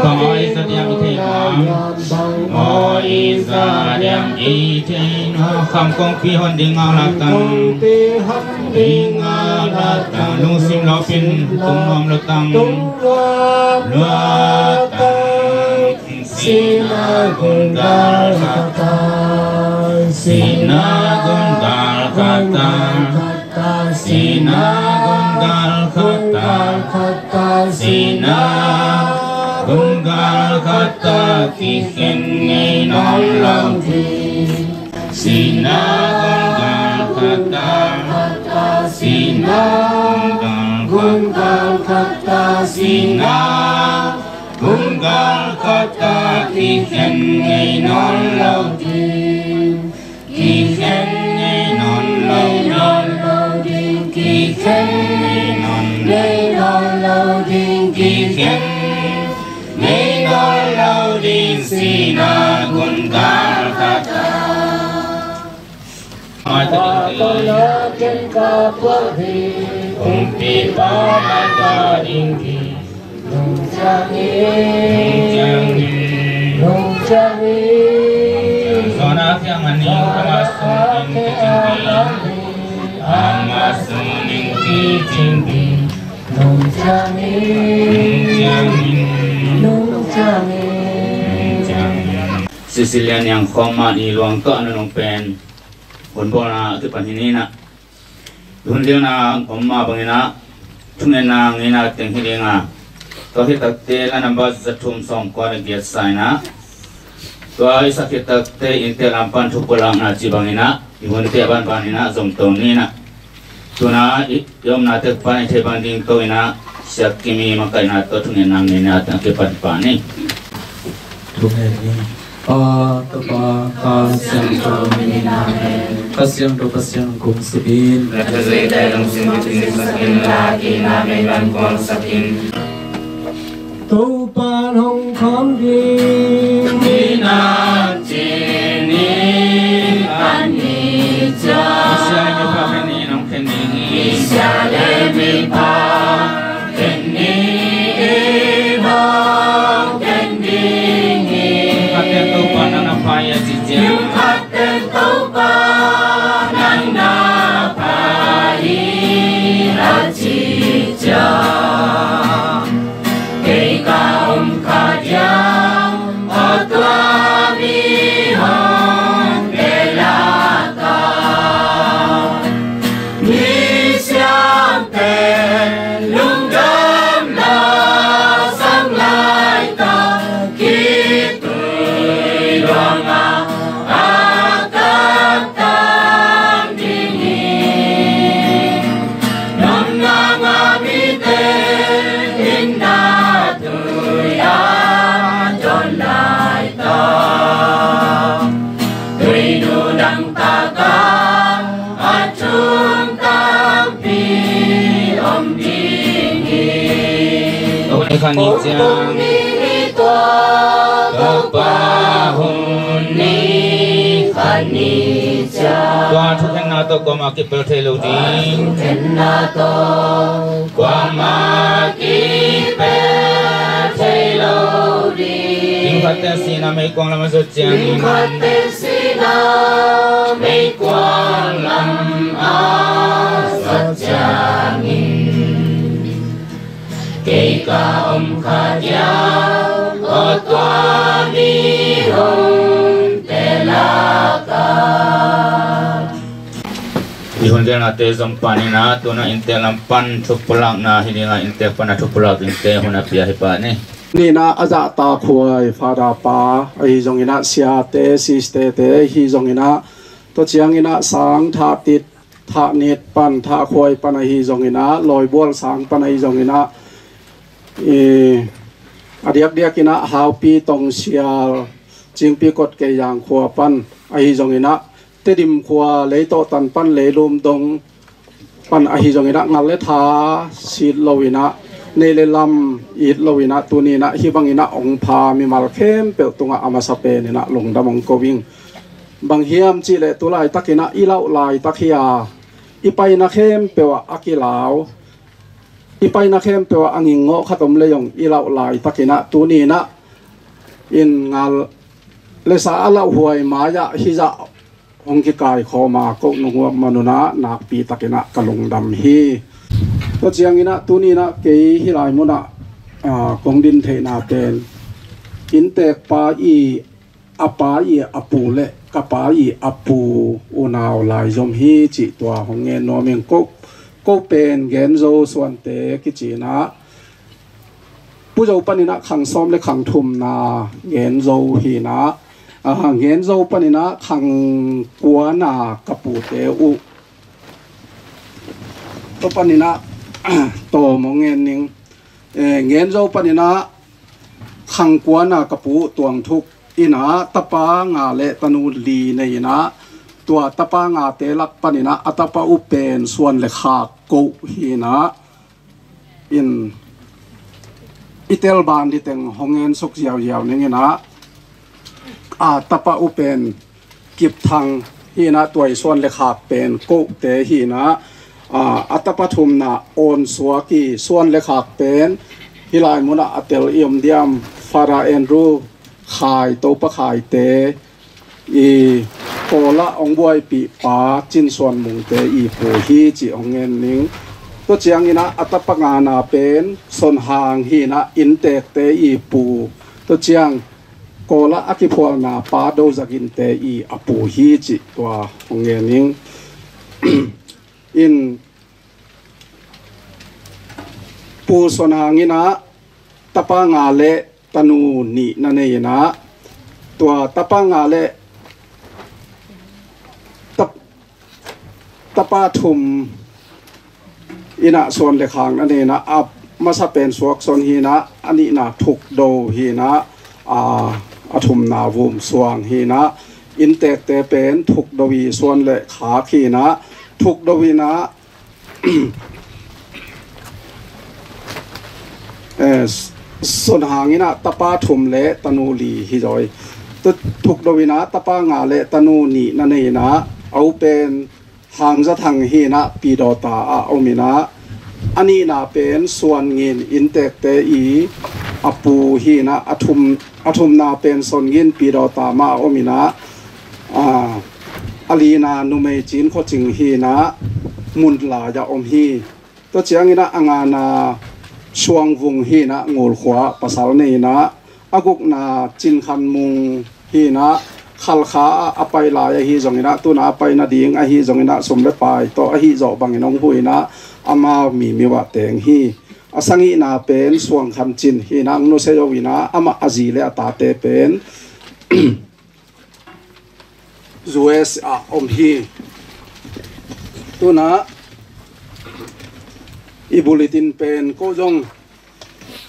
Bang aw i za diam i thei nuam? Aw i za diam i thei nuam? Kham kongpi hon ding ngak latang. Ding ngak latang. Lungsim lawpin tung nuam latang. Latang. Sina gun gal khata, sina gun gal khata, sina gun gal khata, sina gun gal khata, kikhen ngei nawn lo ding. Sina gun gal khata, sina gun gal khata, sina gun gal khata, kikhen ngei nawn lo ding. Kikhen ngei nawn lo ding, kikhen ngei nawn lo ding, kikhen ngei nawn lo ding, sina gun gal khata. Kumpipa mata ding hi. Nung ciang in, nung ciang in, nung ciang in. Zona kiang a ning, ama sung in kicing ding, ama sung in kicing ding. Nung ciang in, nung ciang in, nung ciang in, nung ciang in. Sisilia niang khawm mah ni luang kah na nung pen. Hun bawlna a kipan hi ni na. Hun liana om mah bangin ah, thungetna ngeina teng hi ding a, tua khit takte la namba za thum sawm kua le giat sa in ah, tua i sak khit takte innte lam pan thu pulakna ci bangin ah, i hunte a banbanin ah zom to ni na. Tuna i, i omna tek pan i thei bang ding to in ah, Sia Kim i makaihna tawh thungetna ngeina teng a kipan pah ni. Thungen ni. Aw Topa, Kha Siangtho min in, amen. Kha Siangtho Pasian hong kum suk in. Na thuzui tawh i lungsim hong kum suk in la, kihna mei van kuangsak in. Topa hong khawm ding ni na ci ni, an ni cia. Sia i mipa khen ni, nong khen ding hi. Sia le mipa khen ni, i nong khen ding hi. Khat pen Topa nang na pha hi a ci ciang. Khat pen Topa nang na pha hi a ci Khat ni ciang. Tua thukhenna tawh kuamah kipel thei lo ding. Kuamah kipel thei lo ding. Tingkhatte sihna meikuang lam a zot ciangin. Tingkhatte sihna meikuang lam a zot ciangin. Kei ka om kha diam, aw tua mi hong telak a. I hun velnate zong panin ah, tuna inntek lam pan thupulakna hi ding a, inntek pan a thupulak dingte hun a pia hi pah ni. Nihna a zahtakhuai Father pa, ahi zongin ah siate, sisterte, ahi zongin ah tua ciangin ah sang thahtit, thahnit pan, thahkhuai pan ahi zongin ah, lawibual sang pan ahi zongin ah, i, a diakdiakin ah Haupi Tongsial, Cingpi Kot Keiyang khua pan ahi zongin ah, Tedim khua, Leitawhtan pan Leilum dong pan ahi zongin ah, ngal le tha sit loin ah, nei le lam it loin ah, tuni in ah hih bangin ah hong pha mimal khempeuh tungah a masa penin ah lungdam hong ko ing. Bang hiam cih leh tu laitakin ah i lauh laitak hi a, i paina khempeuh ah a kilau, i paina khempeuh ah a nginngawh khat om lei zong, i lauh laitakin ah tuni in ah in ngal le sa a lauhhuai mai-ah hih zah hong kikaikhawm a, ko nunghuap manun ah nakpitakin ah ka lungdam hi. Tua ciangin ah tuni in ah kei hih lai munah, aa, kong din theihna pen inntek pa i, a pa i a pu le ka pa i a pu unau laizom hi cih tua hong ngen nuam ing. Ko, ko pen Genzo Suante kici in ah, Pu Zo panin ah khang sawm le khang thumna Genzo hi in ah, aa, Genzo panin ah khang kuana ka pute uh. Tua panin ah tawm hong ngen ning. Eh, Genzo panin ah khang kuana ka pu uh Tuang Thuk in ah tapa nga le tanu li nei in ah, tua tapa ngate lak panin ah a tapa uh pen Suan le Khak Koh hi in ah, in i tel ban diteng hong ngen suk ziauziau ning in ah, a tapa uh pen Kip Thang hi in ah, tua i Suan le Khak pen Kohte hi in ah, a, a tapa thumna Awn Suak i Suan le Khak pen hih lai munah a tel i om diam, Father Andrew Khai, Topa Khaite i Kawl ah hong buaipih pa Cin Suan Mungte i pu hi cih hong ngen ning. Tua ciangin ah a tapa ngana pen Son Hang hi in ah, inntekte i pu. Tua ciang Kawl ah a kiphualna pa Do Za Ginte i a pu hi cih tua hong ngen ning. In Pu Son Hang in ah tapa nga le tanu nih na nei in ah, tua tapa nga le tap-, tapa thum in ah Suan le Khak na nei in ah, a masa pen Suak Son hi in ah, a nihna Thuk Do hi in ah, a, a thumna Vum Suang hi in ah, inntekte pen Thuk Do i Suan le Khak hi in ah, Thuk Do in ah, eh, Son Hang in ah tapa thum le tanu li hi zaw hi. Tu-, Thuk Do in ah tapa nga le tanu nih na nei in ah, a u pen Hang Za Thang hi in ah, Pi Daw Ta ah om in ah, a nihna pen Suan Ngin, inntekte i a pu hi in ah, a thum, a thumna pen Son Ngin, Pi Daw Ta mah ah om in ah, a, a lina numei Cin Khua Cing hi in ah, Mun Lai ah om hi. Tua ciangin ah a ngana Suang Vung hi in ah, Ngul khua pasal nei in ah, a gukna Cin Khan Mung hi in ah, Khalkha ah a pai lai ahi zongin ah, tuna a pai nading ahi zongin ah, sum le pai tawh ahi zawh bangin hong huh in ah, amau Mimiu ah teng hi. A sagihna pen Suang Khan Cin hi in ah, hong nusia zo in ah, amah a zi le a tate pen U S ah om hi. Tuna i bulletin pen ko zong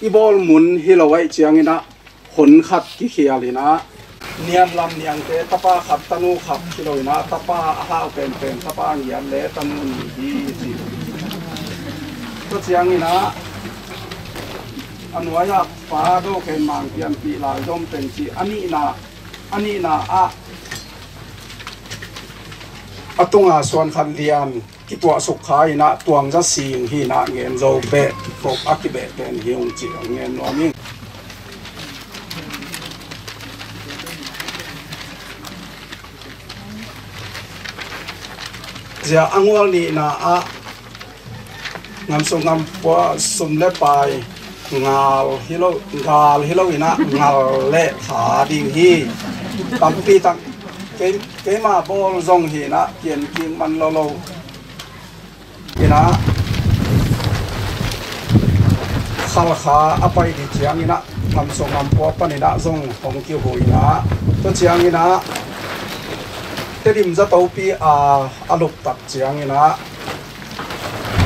i bawl mun hi lo ahih ciangin ah, hun khat kikhial in ah, niam lam niangte tapa khat tanu khat hi lo in ah, tapa a hau penpen tapa ngiat le tanu nih hi ci. Tua ciangin ah, A nuai-ah Pa Do Khen Mang pianpih lai zom teng ci a nihna, a nihna ah a tunga suan khan lian kituah suk kha inah tuangza sing hi inah ngen zo beh kop a kibeh pen hi ung ci hong ngen nuam ing. Zia a ngual nihna ah ngamsuk ngampua sum le pai ngal hi lo, ngal hi lo inah ngal le tha ding hi. Tampi tak kei, keima bawl zong hi inah pian kik man lo lo inah Khalkha a pai ding ciang inah ngamsuk ngampua pan inah zong hong kihu inah tua ciang inah Tedim zatopi a a luptak ciang inah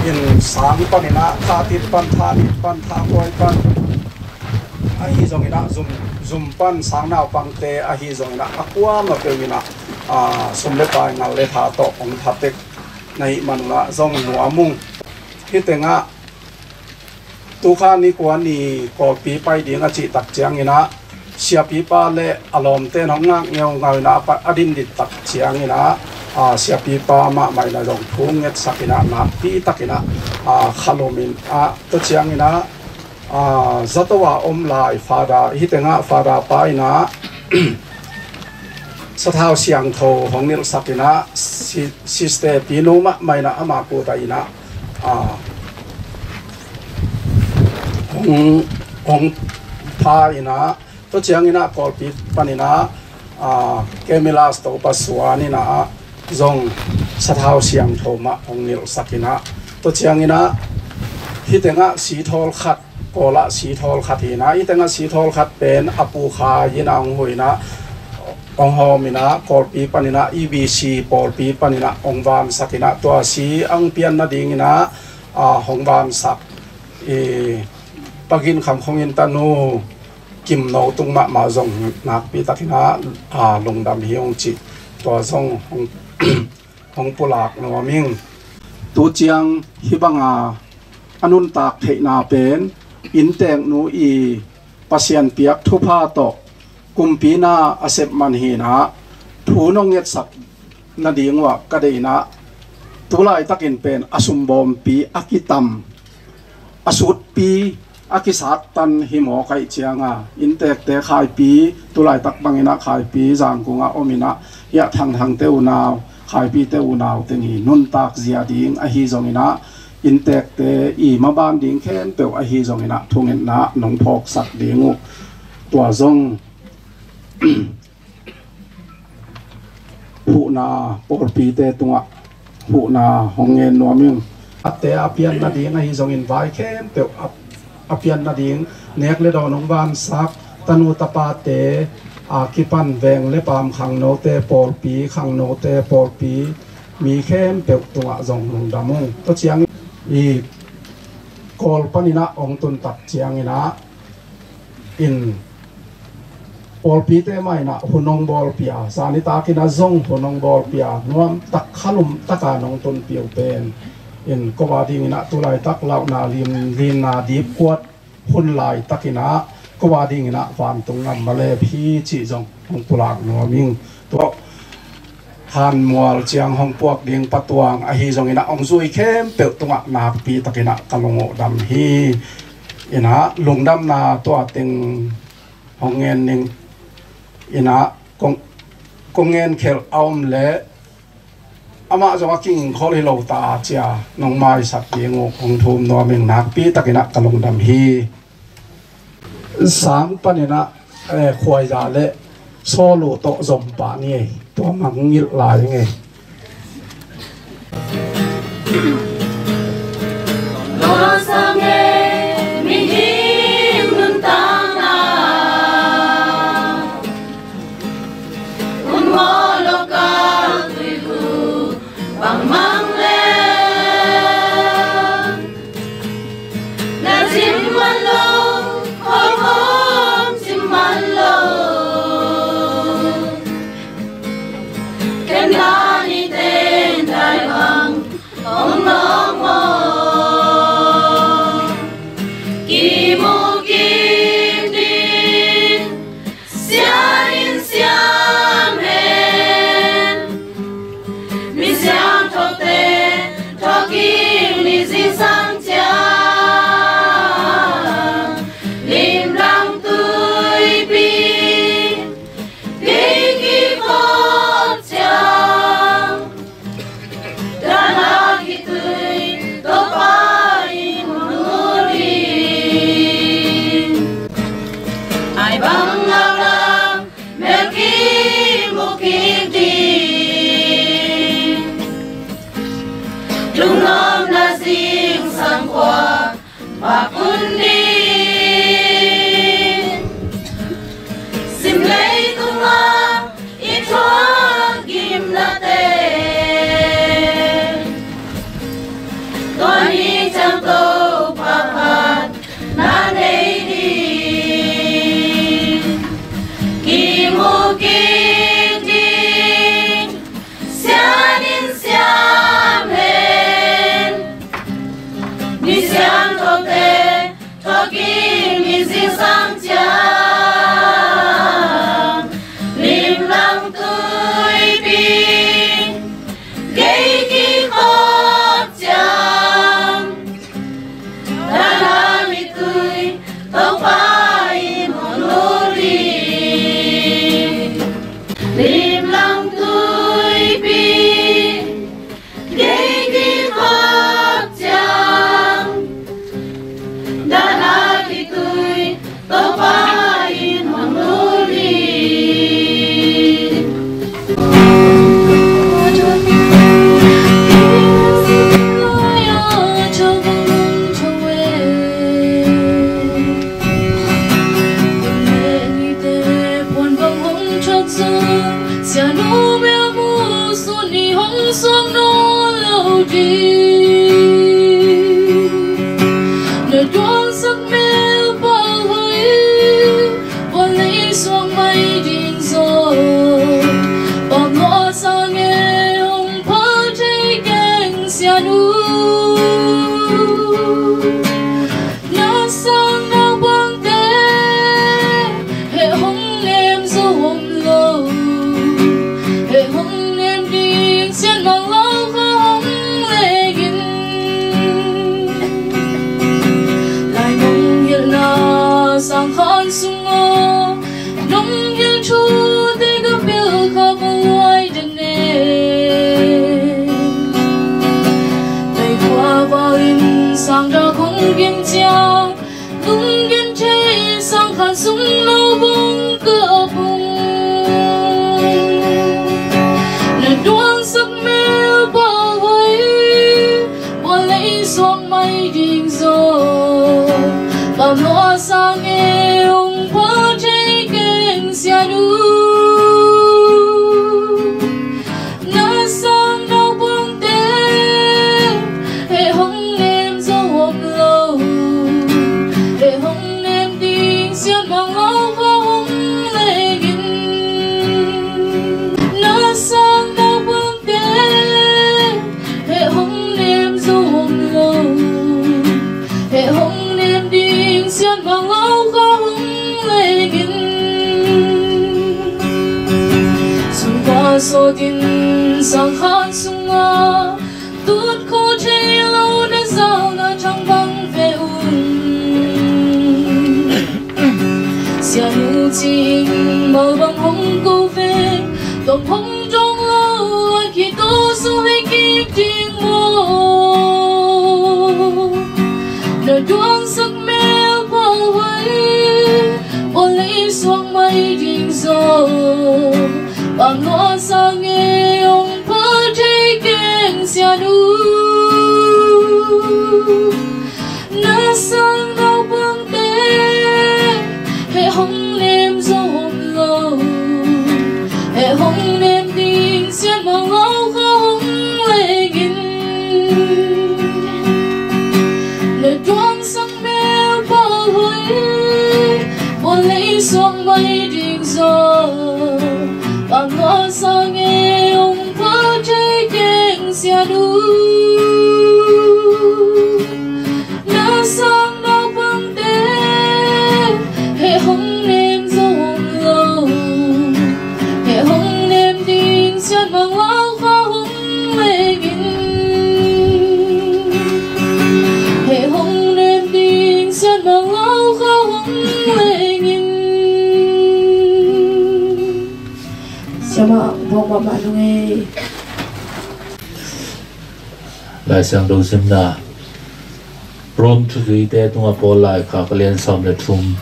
inn sang pan inah Thatit pan, Thanit pan, Thakuai pan ahi zong inah zum, zum pan sang naupangte ahi zong inah a kuama peuh inah a, sum le pai ngal le tha tawh hong phatek na hih man unah zong nuam ung. Hih tengah tukha ni kua ni Kawlpi pai ding a cihtak ciang inah siapipa le a lawmte in hong ngak ngeungau inah a pa-, a din dittak ciang inah a, siapipa mahmah inah zong thu ngetsak inah nakpi tak inah a, khalum inah tua ciang inah a, zato a om lai Father, hih tengah Father pa inah sathau siangtho hong nilhsak inah si-, sister pinu mahmah inah ama kuta inah a, hong, hong pha inah tua ciang inah Kawlpi pan inah a, Kemilas Topa suan inah zong sathau siangtho mah hong nilhsak inah tua ciang inah hih tengah sithawl khat, Kawl ah sithawl khat hi inah hih tengah sithawl khat pen a pu Khai inah hong hu inah hong hawm inah Kawlpi pan inah E B C pawlpi pan inah hong vansak inah tua si a hong pian nading inah a, hong vansak i Pa Gin Kham Khong in tanu Kim No tung mahmah zong nakpi tak inah a, lungdam hi ung cih tua zong hong, hong pulak nuam ing. Tu ciang hih banga a nuntak theihna pen innteknu i Pasian piak thupha tawh kumpi na a sep man hi inah thu nong ngetsak nading uh ah ka deih inah tulaitakin pen a sumbawmpi a kitam a sutpi a kisattan hi mawk ahih cianga inntekte Khaipi, tulaitak bang inah Khaipi Zangkung ah om inah hiah Thangthangte unau, Khaipite unau teng i nuntak zia ding ahi zong inah inntekte i maban ding khempeuh ahi zong inah thungetna nong phawksak ding uh tua zong huhna pawlpite tungah huhna hong ngen nuam ing. Atte a pian nading ahi zongin vai khempeuh a, a pian nading nek le dawn hong vansak tanu tapate a kipan veng le paam khangnote pawlpi, khangnote pawlpi mi khempeuh tungah zong lungdam ung. Tua ciangin i Kawl paninah hong tuntak cianginah in pawlpite mah inah hun hong bawlpia, zanitakinah zong hun hong bawlpia, nuamtak khalum taka nong tunpih uh pen in ko a dinginah tulaitak lauhna lim, limna dipkuat hun laitakinah ko a dinginah vantung ngam malep hi cih zong hong pulak nuam ing. Tua hanmual ciang hong puak ding patuang ahi zonginah hong zui khempeuh tungah nakpi takinah ka lung uh dam hi. Inah lungdamna tua teng hong ngen ning. Inah kong, kong ngen khelh a om leh amah zong a kingingkhol hi lo ta a cia nong maisak ding uh hong thum nuam ing. Nakpi takinah ka lungdam hi. Sang paninah, eh, khuaiza le sawlu tawh zom pah ni ei. Tua mangngilh lai ing ei. Bangmang le na zim man lo, hawlkhawm zim man lo. Ken na ni ten dai bang hong nawk maw? Kimu ki Pakun ding. Sim leitungah i thuak gimnate, tua ni ciang Topa phat na nei ding. Kimu kik ding, sian in siam hen. Mi siangthote thawhkik mi zingsang ciang, limlang tuipi gei kikhop ciang, dan a kittui Topa in hong lut ding. Limlang tuipi gei kikhop ciang, dan a kittui Topa in hong lut ding. Sianu melmu suni hong suak nawn lo ding. Na duangsak mel pawlhoih, buan lei suak mai ding zaw. Pamlua sang e hong pha thei keng sianu. Na sang naupangte heh hong nem zo om lo. Heh hong nem ding Sianmang Lau Kha hong leng in. Lai nong hilhna sang khan sung aw, nong hilh thute ka pil kha ko luai den e. Taikhua val in sang dak hong gen ciang, nong gen thei sang khan sung naupang ka pung. Na duangsak mel pawlhoih, buan lei suak mai ding zaw. Pamlua sang e hong pha thei keng sianu. Na sang naupangte heh hong nem zo om lo. Heh hong nem ding Sianmang Lau Kha hong leng in. Na sang naupangte heh hong nem zo om lo. Heh hong nem ding Sianmang Lau Kha hong leng in. Sumpa sawtin sang khan sungah tut kho thei lo na zauna thang bang ve un. Sianu cing mal bang hong ko ve, tawm hong dong lo a khito sung lei kik ding maw. Na duangsak mel pawlhoih, buan lei suak mai ding zaw. Pamlua sang e hong pha thei keng sianu. Na sang naupangte heh hong nem zo om lo. Heh hong nem ding Sianmang Lau Kha hong leng in. Na duangsak mel pawlhoih, buan lei suak mai ding zaw. Pamlua sang e hong pha thei keng sianu. Na sang naupangte heh hong nem zo om lo. Heh hong nem ding Sianmang Lau Kha hong leng in. Heh hong nem ding Sianmang Lau Kha hong leng in. Siamah bawk mahmah nung ei. Lai Siangtho simna. Rom thuzuite tungah Paul laikhak a lian sawm le thum,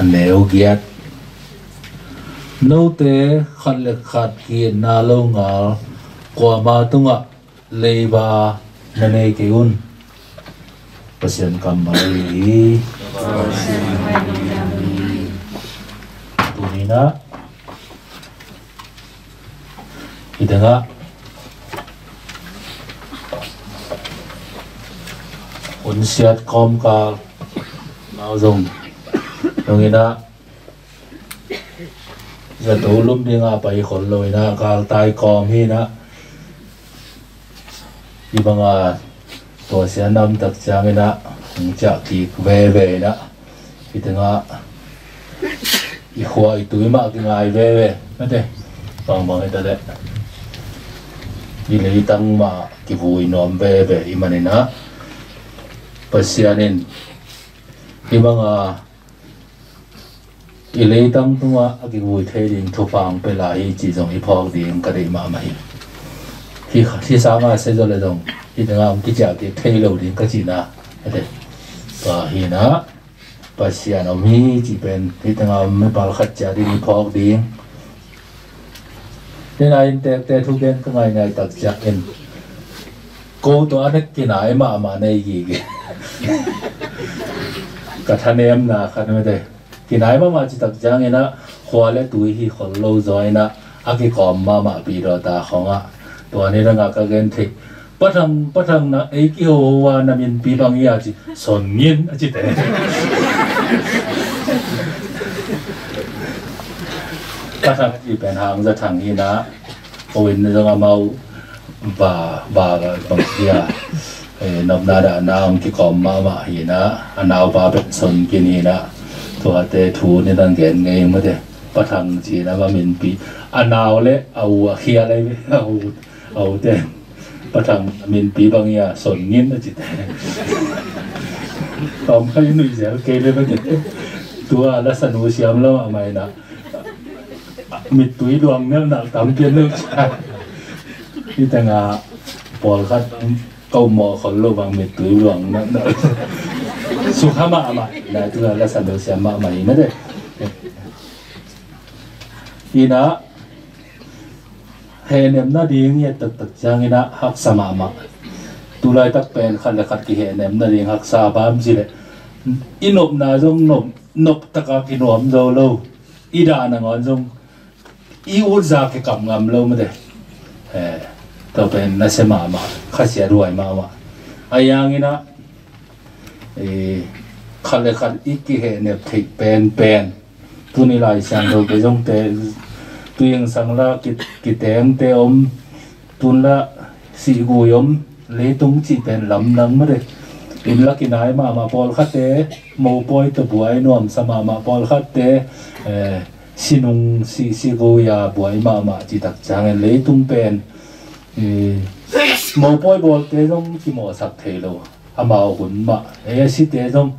a neu giat. Note khat le khat ki-itna longal kuama tungah leiba na nei kei un. Pasian kammal hi. Tuni-in ah, hi tengah hun siat kawmkal nau zong nungin ah zato lum dingah pai khol lo in ah, galtai kawm hi in ah, hi banga tua sian nam tak ciangin ah hong ciah kik veve in ah, hi tengah i khua i tui mah kingai veve mate, bangbang hi ta leh i leitang mah kivui nuam veve i hih manin ah, Pasian in hi banga i leitang tungah a kivui thei ding thupha hong pia lai hi cih zong i phawk ding ka deih mahmah hi. Hi, hi sanga sia zaw leh zong hi tengah hong kiciah kik thei lo ding ka cihna hi teh. Tua hi in ah Pasian om hi cih pen hi tengah om mipal khat ciat in i phawk ding. Tena inntekte thugen ka ngaingai tak ciangin ko tawh a na kinai mahmah na hi gige. Ka thanemna khat mate, kinai mahmah cih tak ciangin ah khua le tui hi khol lo zaw in ah, a kikawm mahmah pi daw ta khong ah, tua ni dangah ka gen thei. Pa Thang, Pa Thang, na ei kihoho a na minpi bang hi a ci, Son Ngin a ci te. Pa Thang a ci pen Hang Za Thang hi in ah, ko inn zong amau va, va bang hi a, eh, nopna dahna hong kikawm mahmah hi in ah, a naupa pen Son Ngin hi in ah, tuate thu ni dang gen ngei mate. Pa Thang ci in ah va minpi, a nau le a u a khia lai ve, a u, a u te. Pa Thang minpi bang hi a, Son Ngin a ci te. Tawm kha i nuih zel kei le mate. Tua la sanu siam lo a mai na. Mittui luang nel nak tam pian lo. Hi tengah pawlkhat bang kau maw khol lo bang mittui luang nak nak. Sukha mahmah. Na tua la sanu siam mahmah hi mate. Hi in ah, hehnem nading i et taktak ciangin ah haksa mahmah. Tulaitak pen khat le khat kihehnem nading haksa bang ci leh, i nopna zong nop, nop taka kinuam zo lo. I dah nangawn zong i utza kikap ngam lo mate. Eh, tua pen nasia mahmah, khasiathuai mahmah. A hi hangin ah, eh, khat le khat i kihehnep theih penpen tuni Lai Siangtho kei zong te, tu ing sang la ki, kitengte om, tun la sihgui om, leitung cih pen lamdang mate. Inn la kinai mahmah pawlkhatte, mopawi tawh buai nuamsa mahmah pawlkhatte, eh, sinung si, sihgui a buai mahmah cih tak ciangin leitung pen, eh, mopawi bawlte zong kimawhsak thei lo. Amau hun mah, eh, a site zong,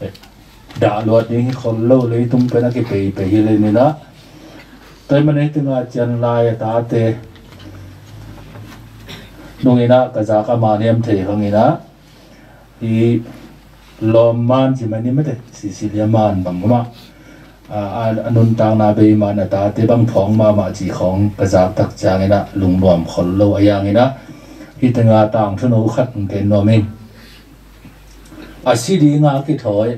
eh, dah luat ding hi khol lo, leitung pen a kipeipei hi lel in ah. Tua ahih manin hih tengah cian lai a tate nungin ah ka zak a man hiam thei hangin ah, hi lawm man ci mah ni mate, Cecilia man bang mah. A, a, a nuntakna bei man a tate bang phawng mahmah cih khawng ka zak tak ciangin ah lungnuam khol lo a hi hangin ah, hi tengah tangthu no khat hong gen nuam ing. A si dingah a kithawi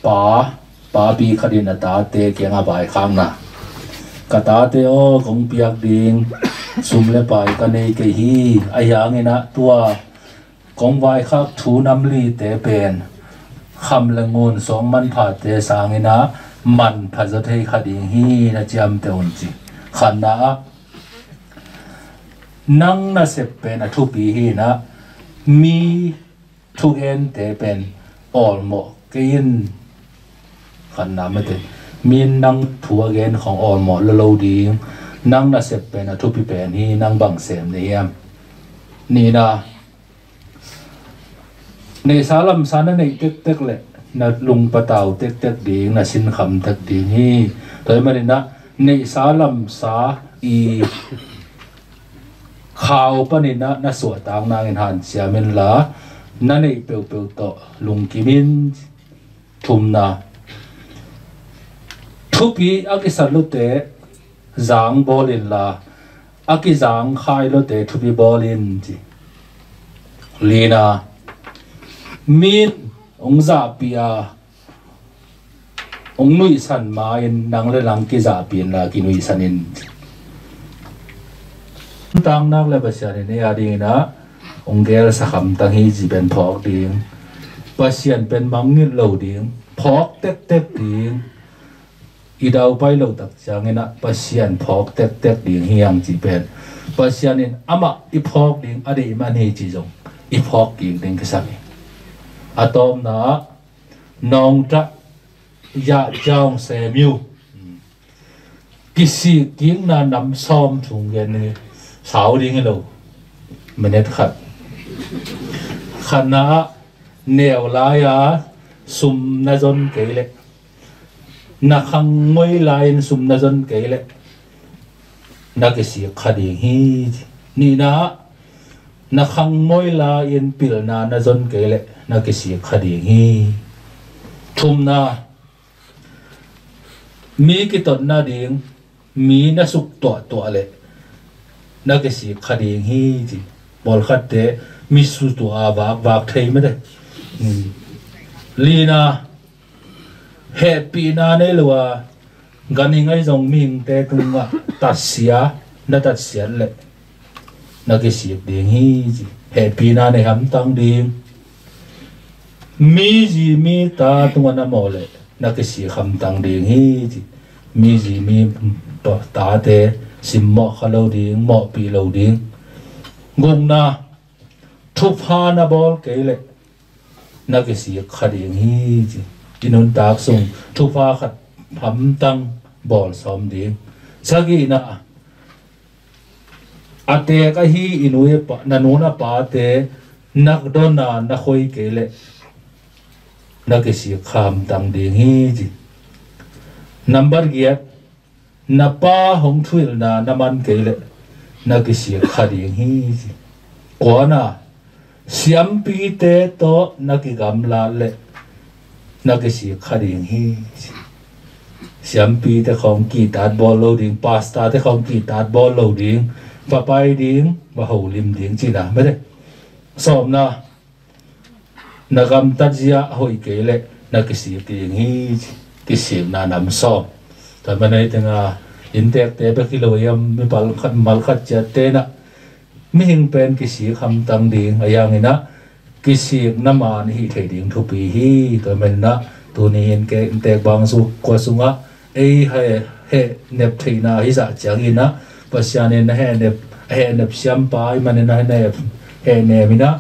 pa, papi khat in a tate kiangah vaikhakna. Ka tate aw, kong piak ding sum le pai ka nei kei hi, a hi hangin ah tua kong vaikhak thu nam lite pen kham le ngun suang manphate sangin ah manpha zaw thei kha ding hi, na ciamteh un ci. Khatna ah, nang nasep pen a thupi hi in ah, mi thugente pen awlmawh kei in. Khatna mate, mi in nang thu a gen khawng awlmawh lo lo ding. Nang nasep pen a thupi pen hi, nang bang sem na hiam? Nihna, neihsa lamsa na neih tektek leh na lungpatau tektek ding, na sinkham tek ding hi. Tua ahih manin ah neihsa lamsa i khau panin ah na suahtak nangin hanciam inla, na neih peuhpeuh tawh lungkim in. Thumna, thupi a kisat lote zang bawl inla, a kizang khai lote thupi bawl in ci. Lina, Min hong zahpih a, hong nuihsan ma-in nang le nang kizahpih inla kinuihsan in. Tangnak le Pasian in ei a dingin ah hong gelsa khamtang hi ci pen phawk ding. Pasian pen mangngilh lo ding, phawk tektek ding. I daupai lo tak ciangin ah Pasian phawk tektek ding hi hang ci pen, Pasian in amah i phawk ding a deih man hi ci zong i phawk kik ding kisam hi. A tawpna ah Nongtah Yah Jaung Samuel kisik kikna nam sawm thu gen hi. Sau ding hi lo. Minute khat. Khatna ah neu lai-a sum na zon kei leh, na khangmoi lai-in sum na zon kei leh na kisik kha ding hi. Nihna ah na khangmoi lai-in pilna na zon kei leh na kisik kha ding hi. Thumna, mi kitot nading mi na suk tuahtuah leh na kisik kha ding hi ci. Pawlkhatte mi su tuah a vakvak thei mate. Lina, hehpihna nei lo a ganhing ahi zong mihingte tungah tatsia na tatsiat leh na kisik ding hi ci. Hehpihna nei hamtang ding. Mi zi mi ta tungah na mawh leh na kisik hamtang ding hi ci. Mi zi mi tate simmawh kha lo ding, mawhpih lo ding. Gukna, thupha na bawl kei leh na kisik kha ding hi ci. I nuntak sung thupha khat hamtang bawl sawm ding. Sagihna, a teek ahi i nu i pa, na nu na pate na donna na khoi kei leh na kisik kha hamtang ding hi ci. Nambat giat, na pa hong thuhilhna na man kei leh na kisik kha ding hi ci. Kuana, siampite tawh na kigamlat leh na kisik kha ding hi ci. Siampite khawng kitat bawl lo ding, pastorte khawng kitat bawl lo ding, va pai ding, va holim ding cihna mate. Sawmna, na gamtat zia hoih kei leh na kisik ding hi ci. Kisikna nam sawm. Tua man ei tenga inntekte bek hi lo hiam, mi pal khat mal khat ciatte na mihing pen kisik hamtang ding a, hiangin ah kisikna man hih thei ding thupi hi. Tua man ah tuni in ke inntek bang su kua sungah ei heh, heh nep theihna hi zah ciangin ah Pasian in a heh nep, a heh nep siampa i manin a heh nep, heh nep in ah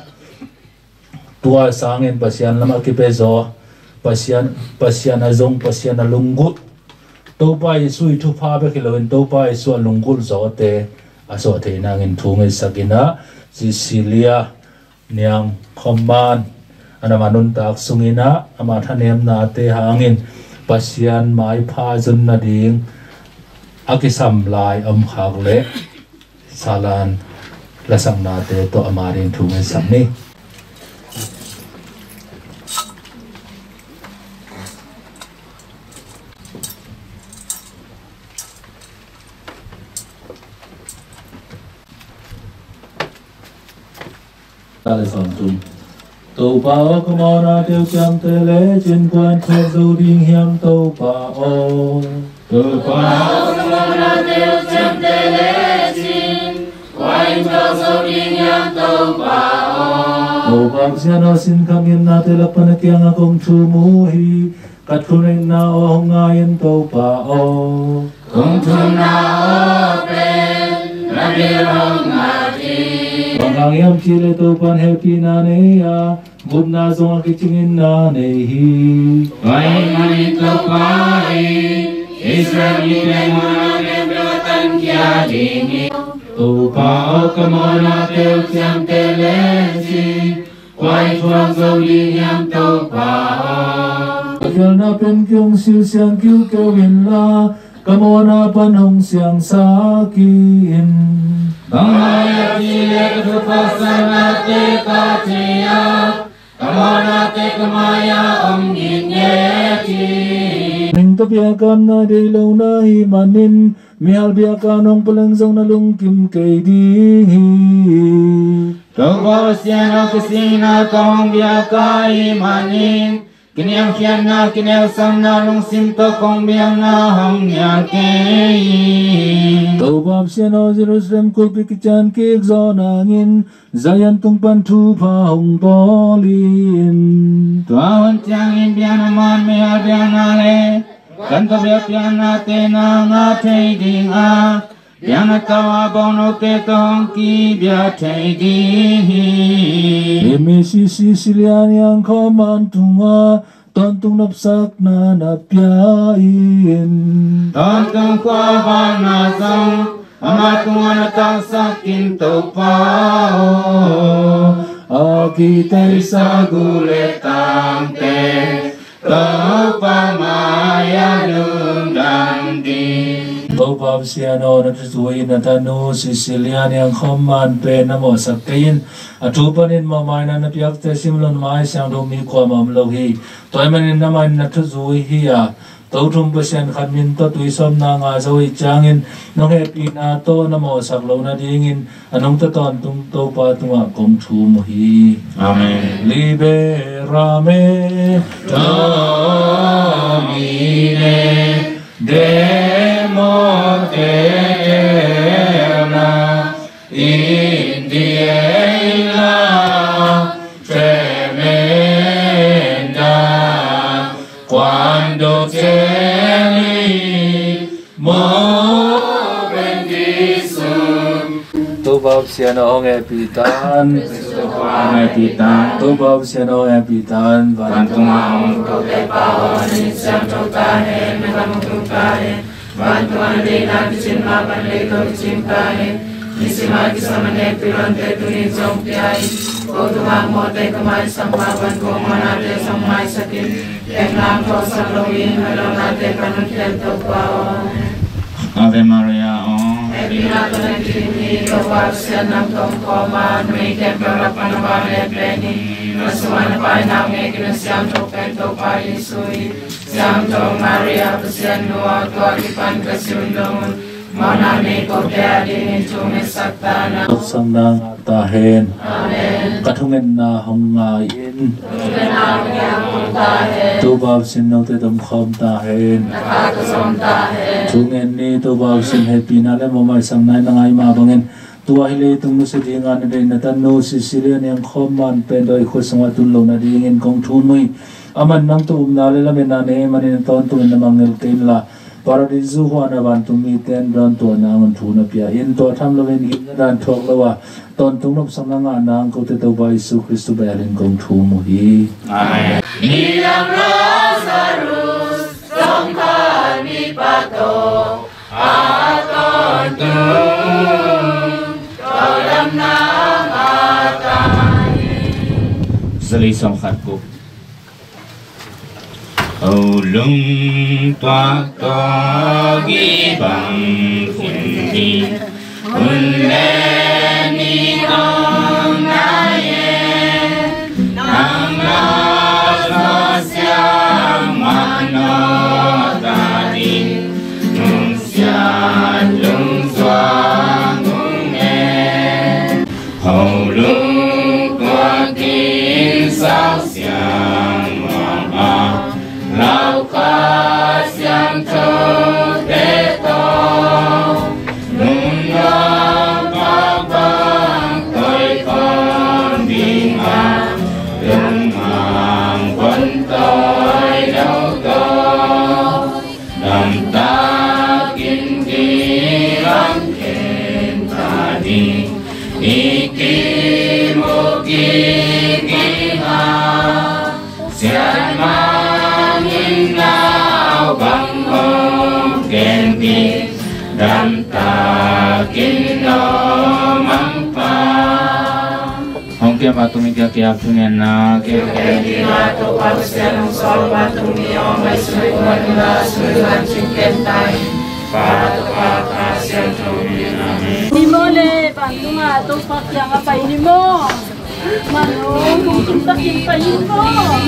tua sangin Pasian lamah kipia zaw, Pasian, Pasian a zong, Pasian a lunggulh, Topa Jesu i thupha bek hi loin Topa Jesu a lunggulh zawte a suah theih nangin thu ngetsak in ah, Cecilia Niang Khawm Man, a nama nuntak sungin ah ama thanemnate hangin Pasian maipha zon nading a kisam lai om khak leh Salan lasaknate tawh ama ding thu ngetsak ni. Topa aw, ka mawhna teuciamte lecin kua in thuak zo ding hiam, Topa aw? Topa aw, ka mawhna teuciamte lecin kua in thuak zo ding hiam, Topa aw? Topa Pasian aw, sinkham ngimnate lak pan a kiangah kong thum uh hi. Ka thungetna aw hong ngai in, Topa aw. Kong thungetna aw pen na bil hong ngai hi. Bang hang hiam cih leh Topa in hehpihna nei a, gupna zong a kicingin na nei hi. Tua ahih manin Topa in Israel mite mawhna khempeuh a tankhia ding hi. Topa aw, ka mawhna teuciamte lecin kua in thuak zo ding hiam, Topa aw? Ka khialhna pen kei hong silsiang kiukiu inla, ka mawhna pan hong siangsa kei in. Bang hang hiam cih leh ka thupha sannate ka thei a, ka mawhnate ka mai-ah om ngitnget hi. Ning Biakna deih lohna ahih manin mihal biakna hong pia leng zong na lungkim kei ding hi. Topa Pasian aw, kisiatna tawh hong biak ahih manin kiniamkhiatna, kinelsakna lungsim tawh kong biakna hong nial kei hi. Topa Pasian aw, Jerusalem khulpi kician kik zawh nangin Zion tung pan thupha hong bawl in. Tua hun ciangin biakna man, mihal biakna le kan tawh biakpiaknate na ngah thei ding a, biakna tawh a bawngnote tawh hong kibiak thei ding hi. Emmaus Sisilia niangkhawm man tungah tawntung nopsakna na pia in. Tawntung khuavakna zong ama tungah na tangsak in, Topa aw. A kiteisa gu le tangte Topa mai-ah lungdam ding. Topa Pasian aw, na thuzui in na tanu Sisilia niangkhawm man pen na mawhsak kei in. A thu panin mawhmaina na piakte simlon mai siangtho mi kuamah om lo hi. Tua ahih manin amah in na thuzui hi a, Tothum Pasian khat min tawh tuisawpna ngah zo ahih ciangin nong hehpihna tawh na mawhsak loh nadingin a nungta tawntung Topa tungah kong thum uh hi. Amen. Liberame Domine, de morte eterna, in die illa tremenda, quando celi mo benedictum. Topa Pasian aw, hong hehpih tan. Hong hehpih tan. Topa Pasian aw, hong hehpih tan. Vantung a om kote Pa aw, na min siangtho ta hen, na gam hong tung ta hen. Vantung a na deihna kicin mah bang leitung ah kicin ta hen. Nisim a kisam a hehpihna tuni in zong pia in. Ko tungah mawhte ka maisak mah bang ko mawhnate zong maisak in. Ave Maria aw. Hehpihna tawh na kim hi, Topa Pasian nang tawh om khawm a, numei khempeuh lak pan na vanglian pen hi. Na sungah na paina hong nek in, na siangtho pen Topa Jesu hi. Siangtho Maria, Pasian nu aw, tua kipan ka si un dong un, mawhna nei kote adingin thungetsak ta in. Nopsakna ngah ta hen. Amen. Ka thungetna hong ngai in. Thungetna hong ngai ta hen. Topa Pasian note tawh om khawm ta hen. Na kha tawh zong om ta hen. Thungen ni. Topa Pasian hehpihna le mawhmaisakna in na ngai mah bangin tua hi leitung nusia dinga na deih na tanu Sisilia niangkhawm man pen tawh i khut sungah tun loh nadingin kong thum uh hi. Amah in nang tawh upna le lametna nei ahih manin a tawntungin na mangngilh kei inla, Paradisu huan a vantung mite an dawntuah nang un thu na pia in. Tua tham loin gimna dan thuak lo a tawntung nopsakna ngah nang kote Topa Jesu Khrist baihalin kong thum uh hi. Amen. Nidang Lazarus zong khan mipa tawh a tawntung tawldamna ngah ta hi. Zali sawm khat kuk. Ho lungtuak tawh gibang khin ding hun le ni dong nai e. Nang Lazarus siangtho mah nawt ta ding, nungsiat lungzuang ung e. Ho lungtuak in sau siang nuam a, laukhat siangthote tawh nunnuam bang toikhawm ding a, lungmuang von toi lo tawh damtakin kibang khin ta ding. I kimu kik ding a, siatmang in nau bang hong kem ding, damtakin lawm Mangpa. Hong kiam a tung i kiakiap thungetna kiam. Kiam ding a, Topa Pasian hong sawl a tung mi hong ngaihsun a, kum a tung a sui han cing kem ta in. Pa, Topa, Kha Siangtho min. Amen. Ni maw le, vantung a Topa kiangah pai ni maw. Mano, kong tung takin pai ni maw.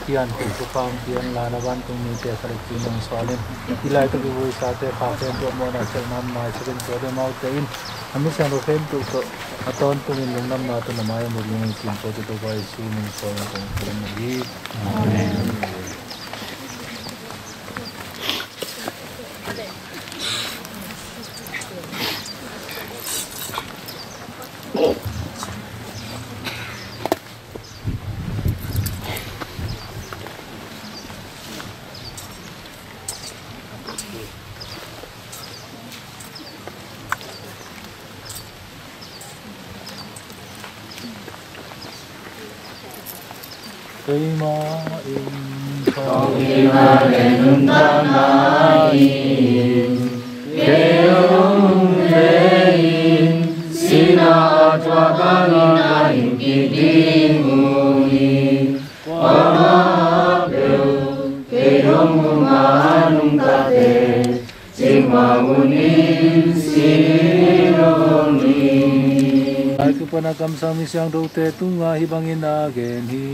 Pian kul tuk pang pian la na vantungmite khat pi nong sualin, i laitak i huisate khakten tuah mawhna selna maisakin tuah deuh amaute in a misiangtho khempeuh tawh a tawntungin lungdamna tawh na mai a mut lungin kimpawte Topa Jesu min sualin kong pian na hi. Amen. Keimah in thawhkikna le nuntakna in kei hong vei in, sihna a thuak bangin a hing kik ding uh hi. Kuamah peuh kei hong um a nungtate, cikmah un in si lo ni. Laibu pana kamsang misiangthote tungah hih bangin a gen hi.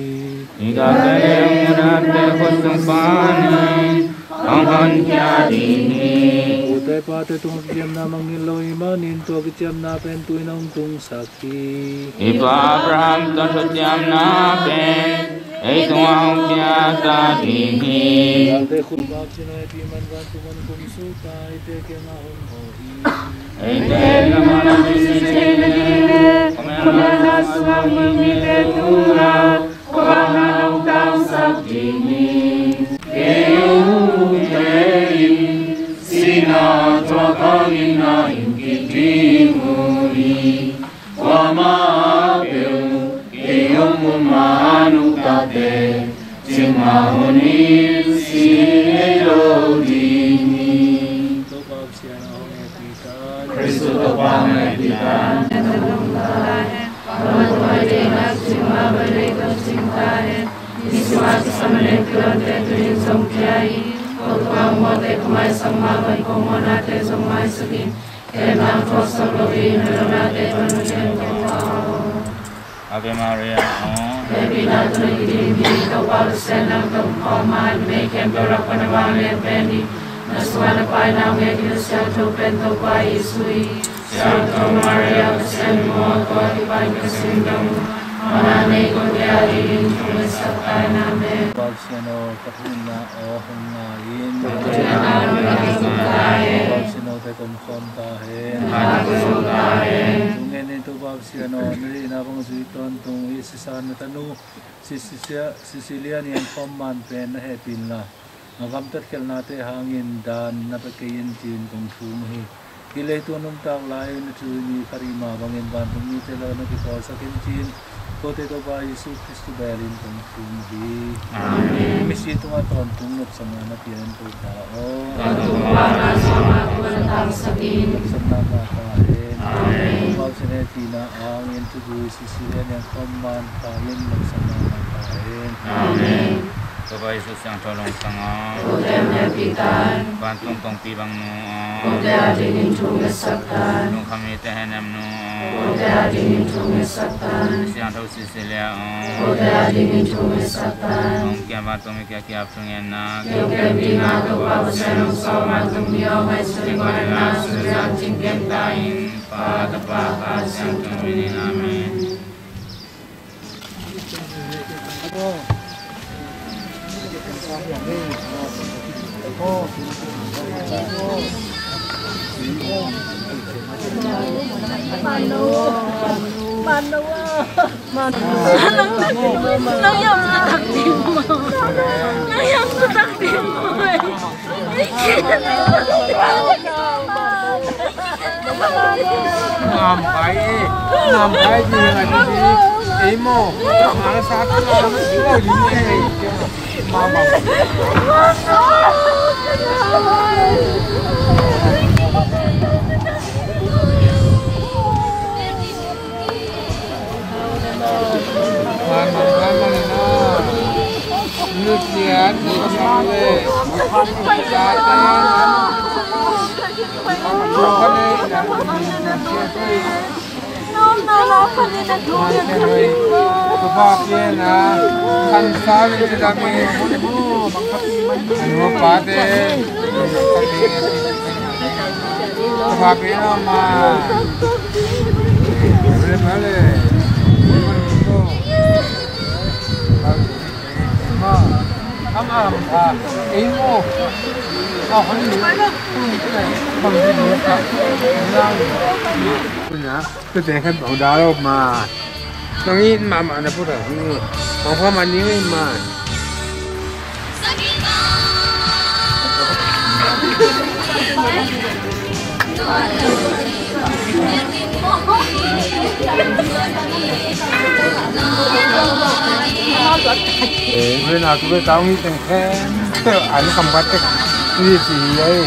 I gah kei leng munate khutsung panin hong honkhia ding hi. Pute pate tungah kiciamna mangngilh lo ahih manin tua kiciamna pen tu-in hong tungsak hi. I pa Abraham tawh thuciamna pen ei tungah hong khia ta ding hi. Eite khut bak cina eite man vantung hong kum suta eite kiangah hong hawh hi. Eite in a man a kisi thei nading le khuamanna sungah muh mite tungah khuavak hong tangsak ding hi. Kei hong Ko tua mawhte khuamaisak mah bang ko mawhnate zong maisak in. Ken nang thuaksak loin na nate pan Pasian kong pau. Ave Maria, aw. Hehpihna tuni kidim hi, Topa Pasian nang tawh kong khawm a, na mei khempeuh lak pan na vanglian pen hi. Na sungah na paina hong et hi, na siangtho pen Topa Jesuh hi. Siangtho Maria, Pasian mi maw, tua kipan ka sim dong, mawhna nei kote adingin thungetsak ta in. Amen. Pasian aw, ka thuhilhna aw hong ngai in. Pasian aw, tha ka zong ta hen. Tungin in Topa Pasian aw, na deihna bang zui tawntung i sisan na tanu Cecilia, Cecilia Niang Khawm Man pen na hehpihna, a gamtat khialhnate hangin dan na pia kei in ci-in kong thum hi. Hih leitung a nuntak lai na thu ni khat i mah bangin vantung mite lak na kipawlsak in ci-in kote Topa Jesuh Khrist bel in kong thum hi. Amen. Misi tungah tawntung nopsakna na pia in Topa aw. Tawntung bangin na sawlna tungah na tangsak in. Nopsakna ngah ta hen. Amen. Topa Pasian hehpihna hangin thuzui Cecilia Niang Khawm Man Pa in nopsakna ngah ta hen. Amen. Topa Jesuh siangtho Lungsang aw. Kote hong hehpih ta in. Vantung kongpi bang nu aw. Kote adingin thungetsak ta in. Lungkham mite henem nu aw. Kote adingin thungetsak ta in. Siangtho Cecilia aw. Kote adingin thungetsak ta in. Hong kiam vantung mi kiang kiap thungetna. Kiam kiam dingin Topa Pasian hong sawm vantung mi aw, ngaihsut in guan in na sung ciang cingciang ta in. Pa, Tapa, Kha Siangtho minin. Amen. Ngam pai, ngam pai ji ngai ji. Ei mo, ngam sa ta ngam mo li ei. Mama. Tute khat bang dah lo ma. Nang it mahmah na put a hi. Bang pha man ding hi ma. Ui, na tu be tao ngi teng khen. Ani kam bat tek. Ni si ai.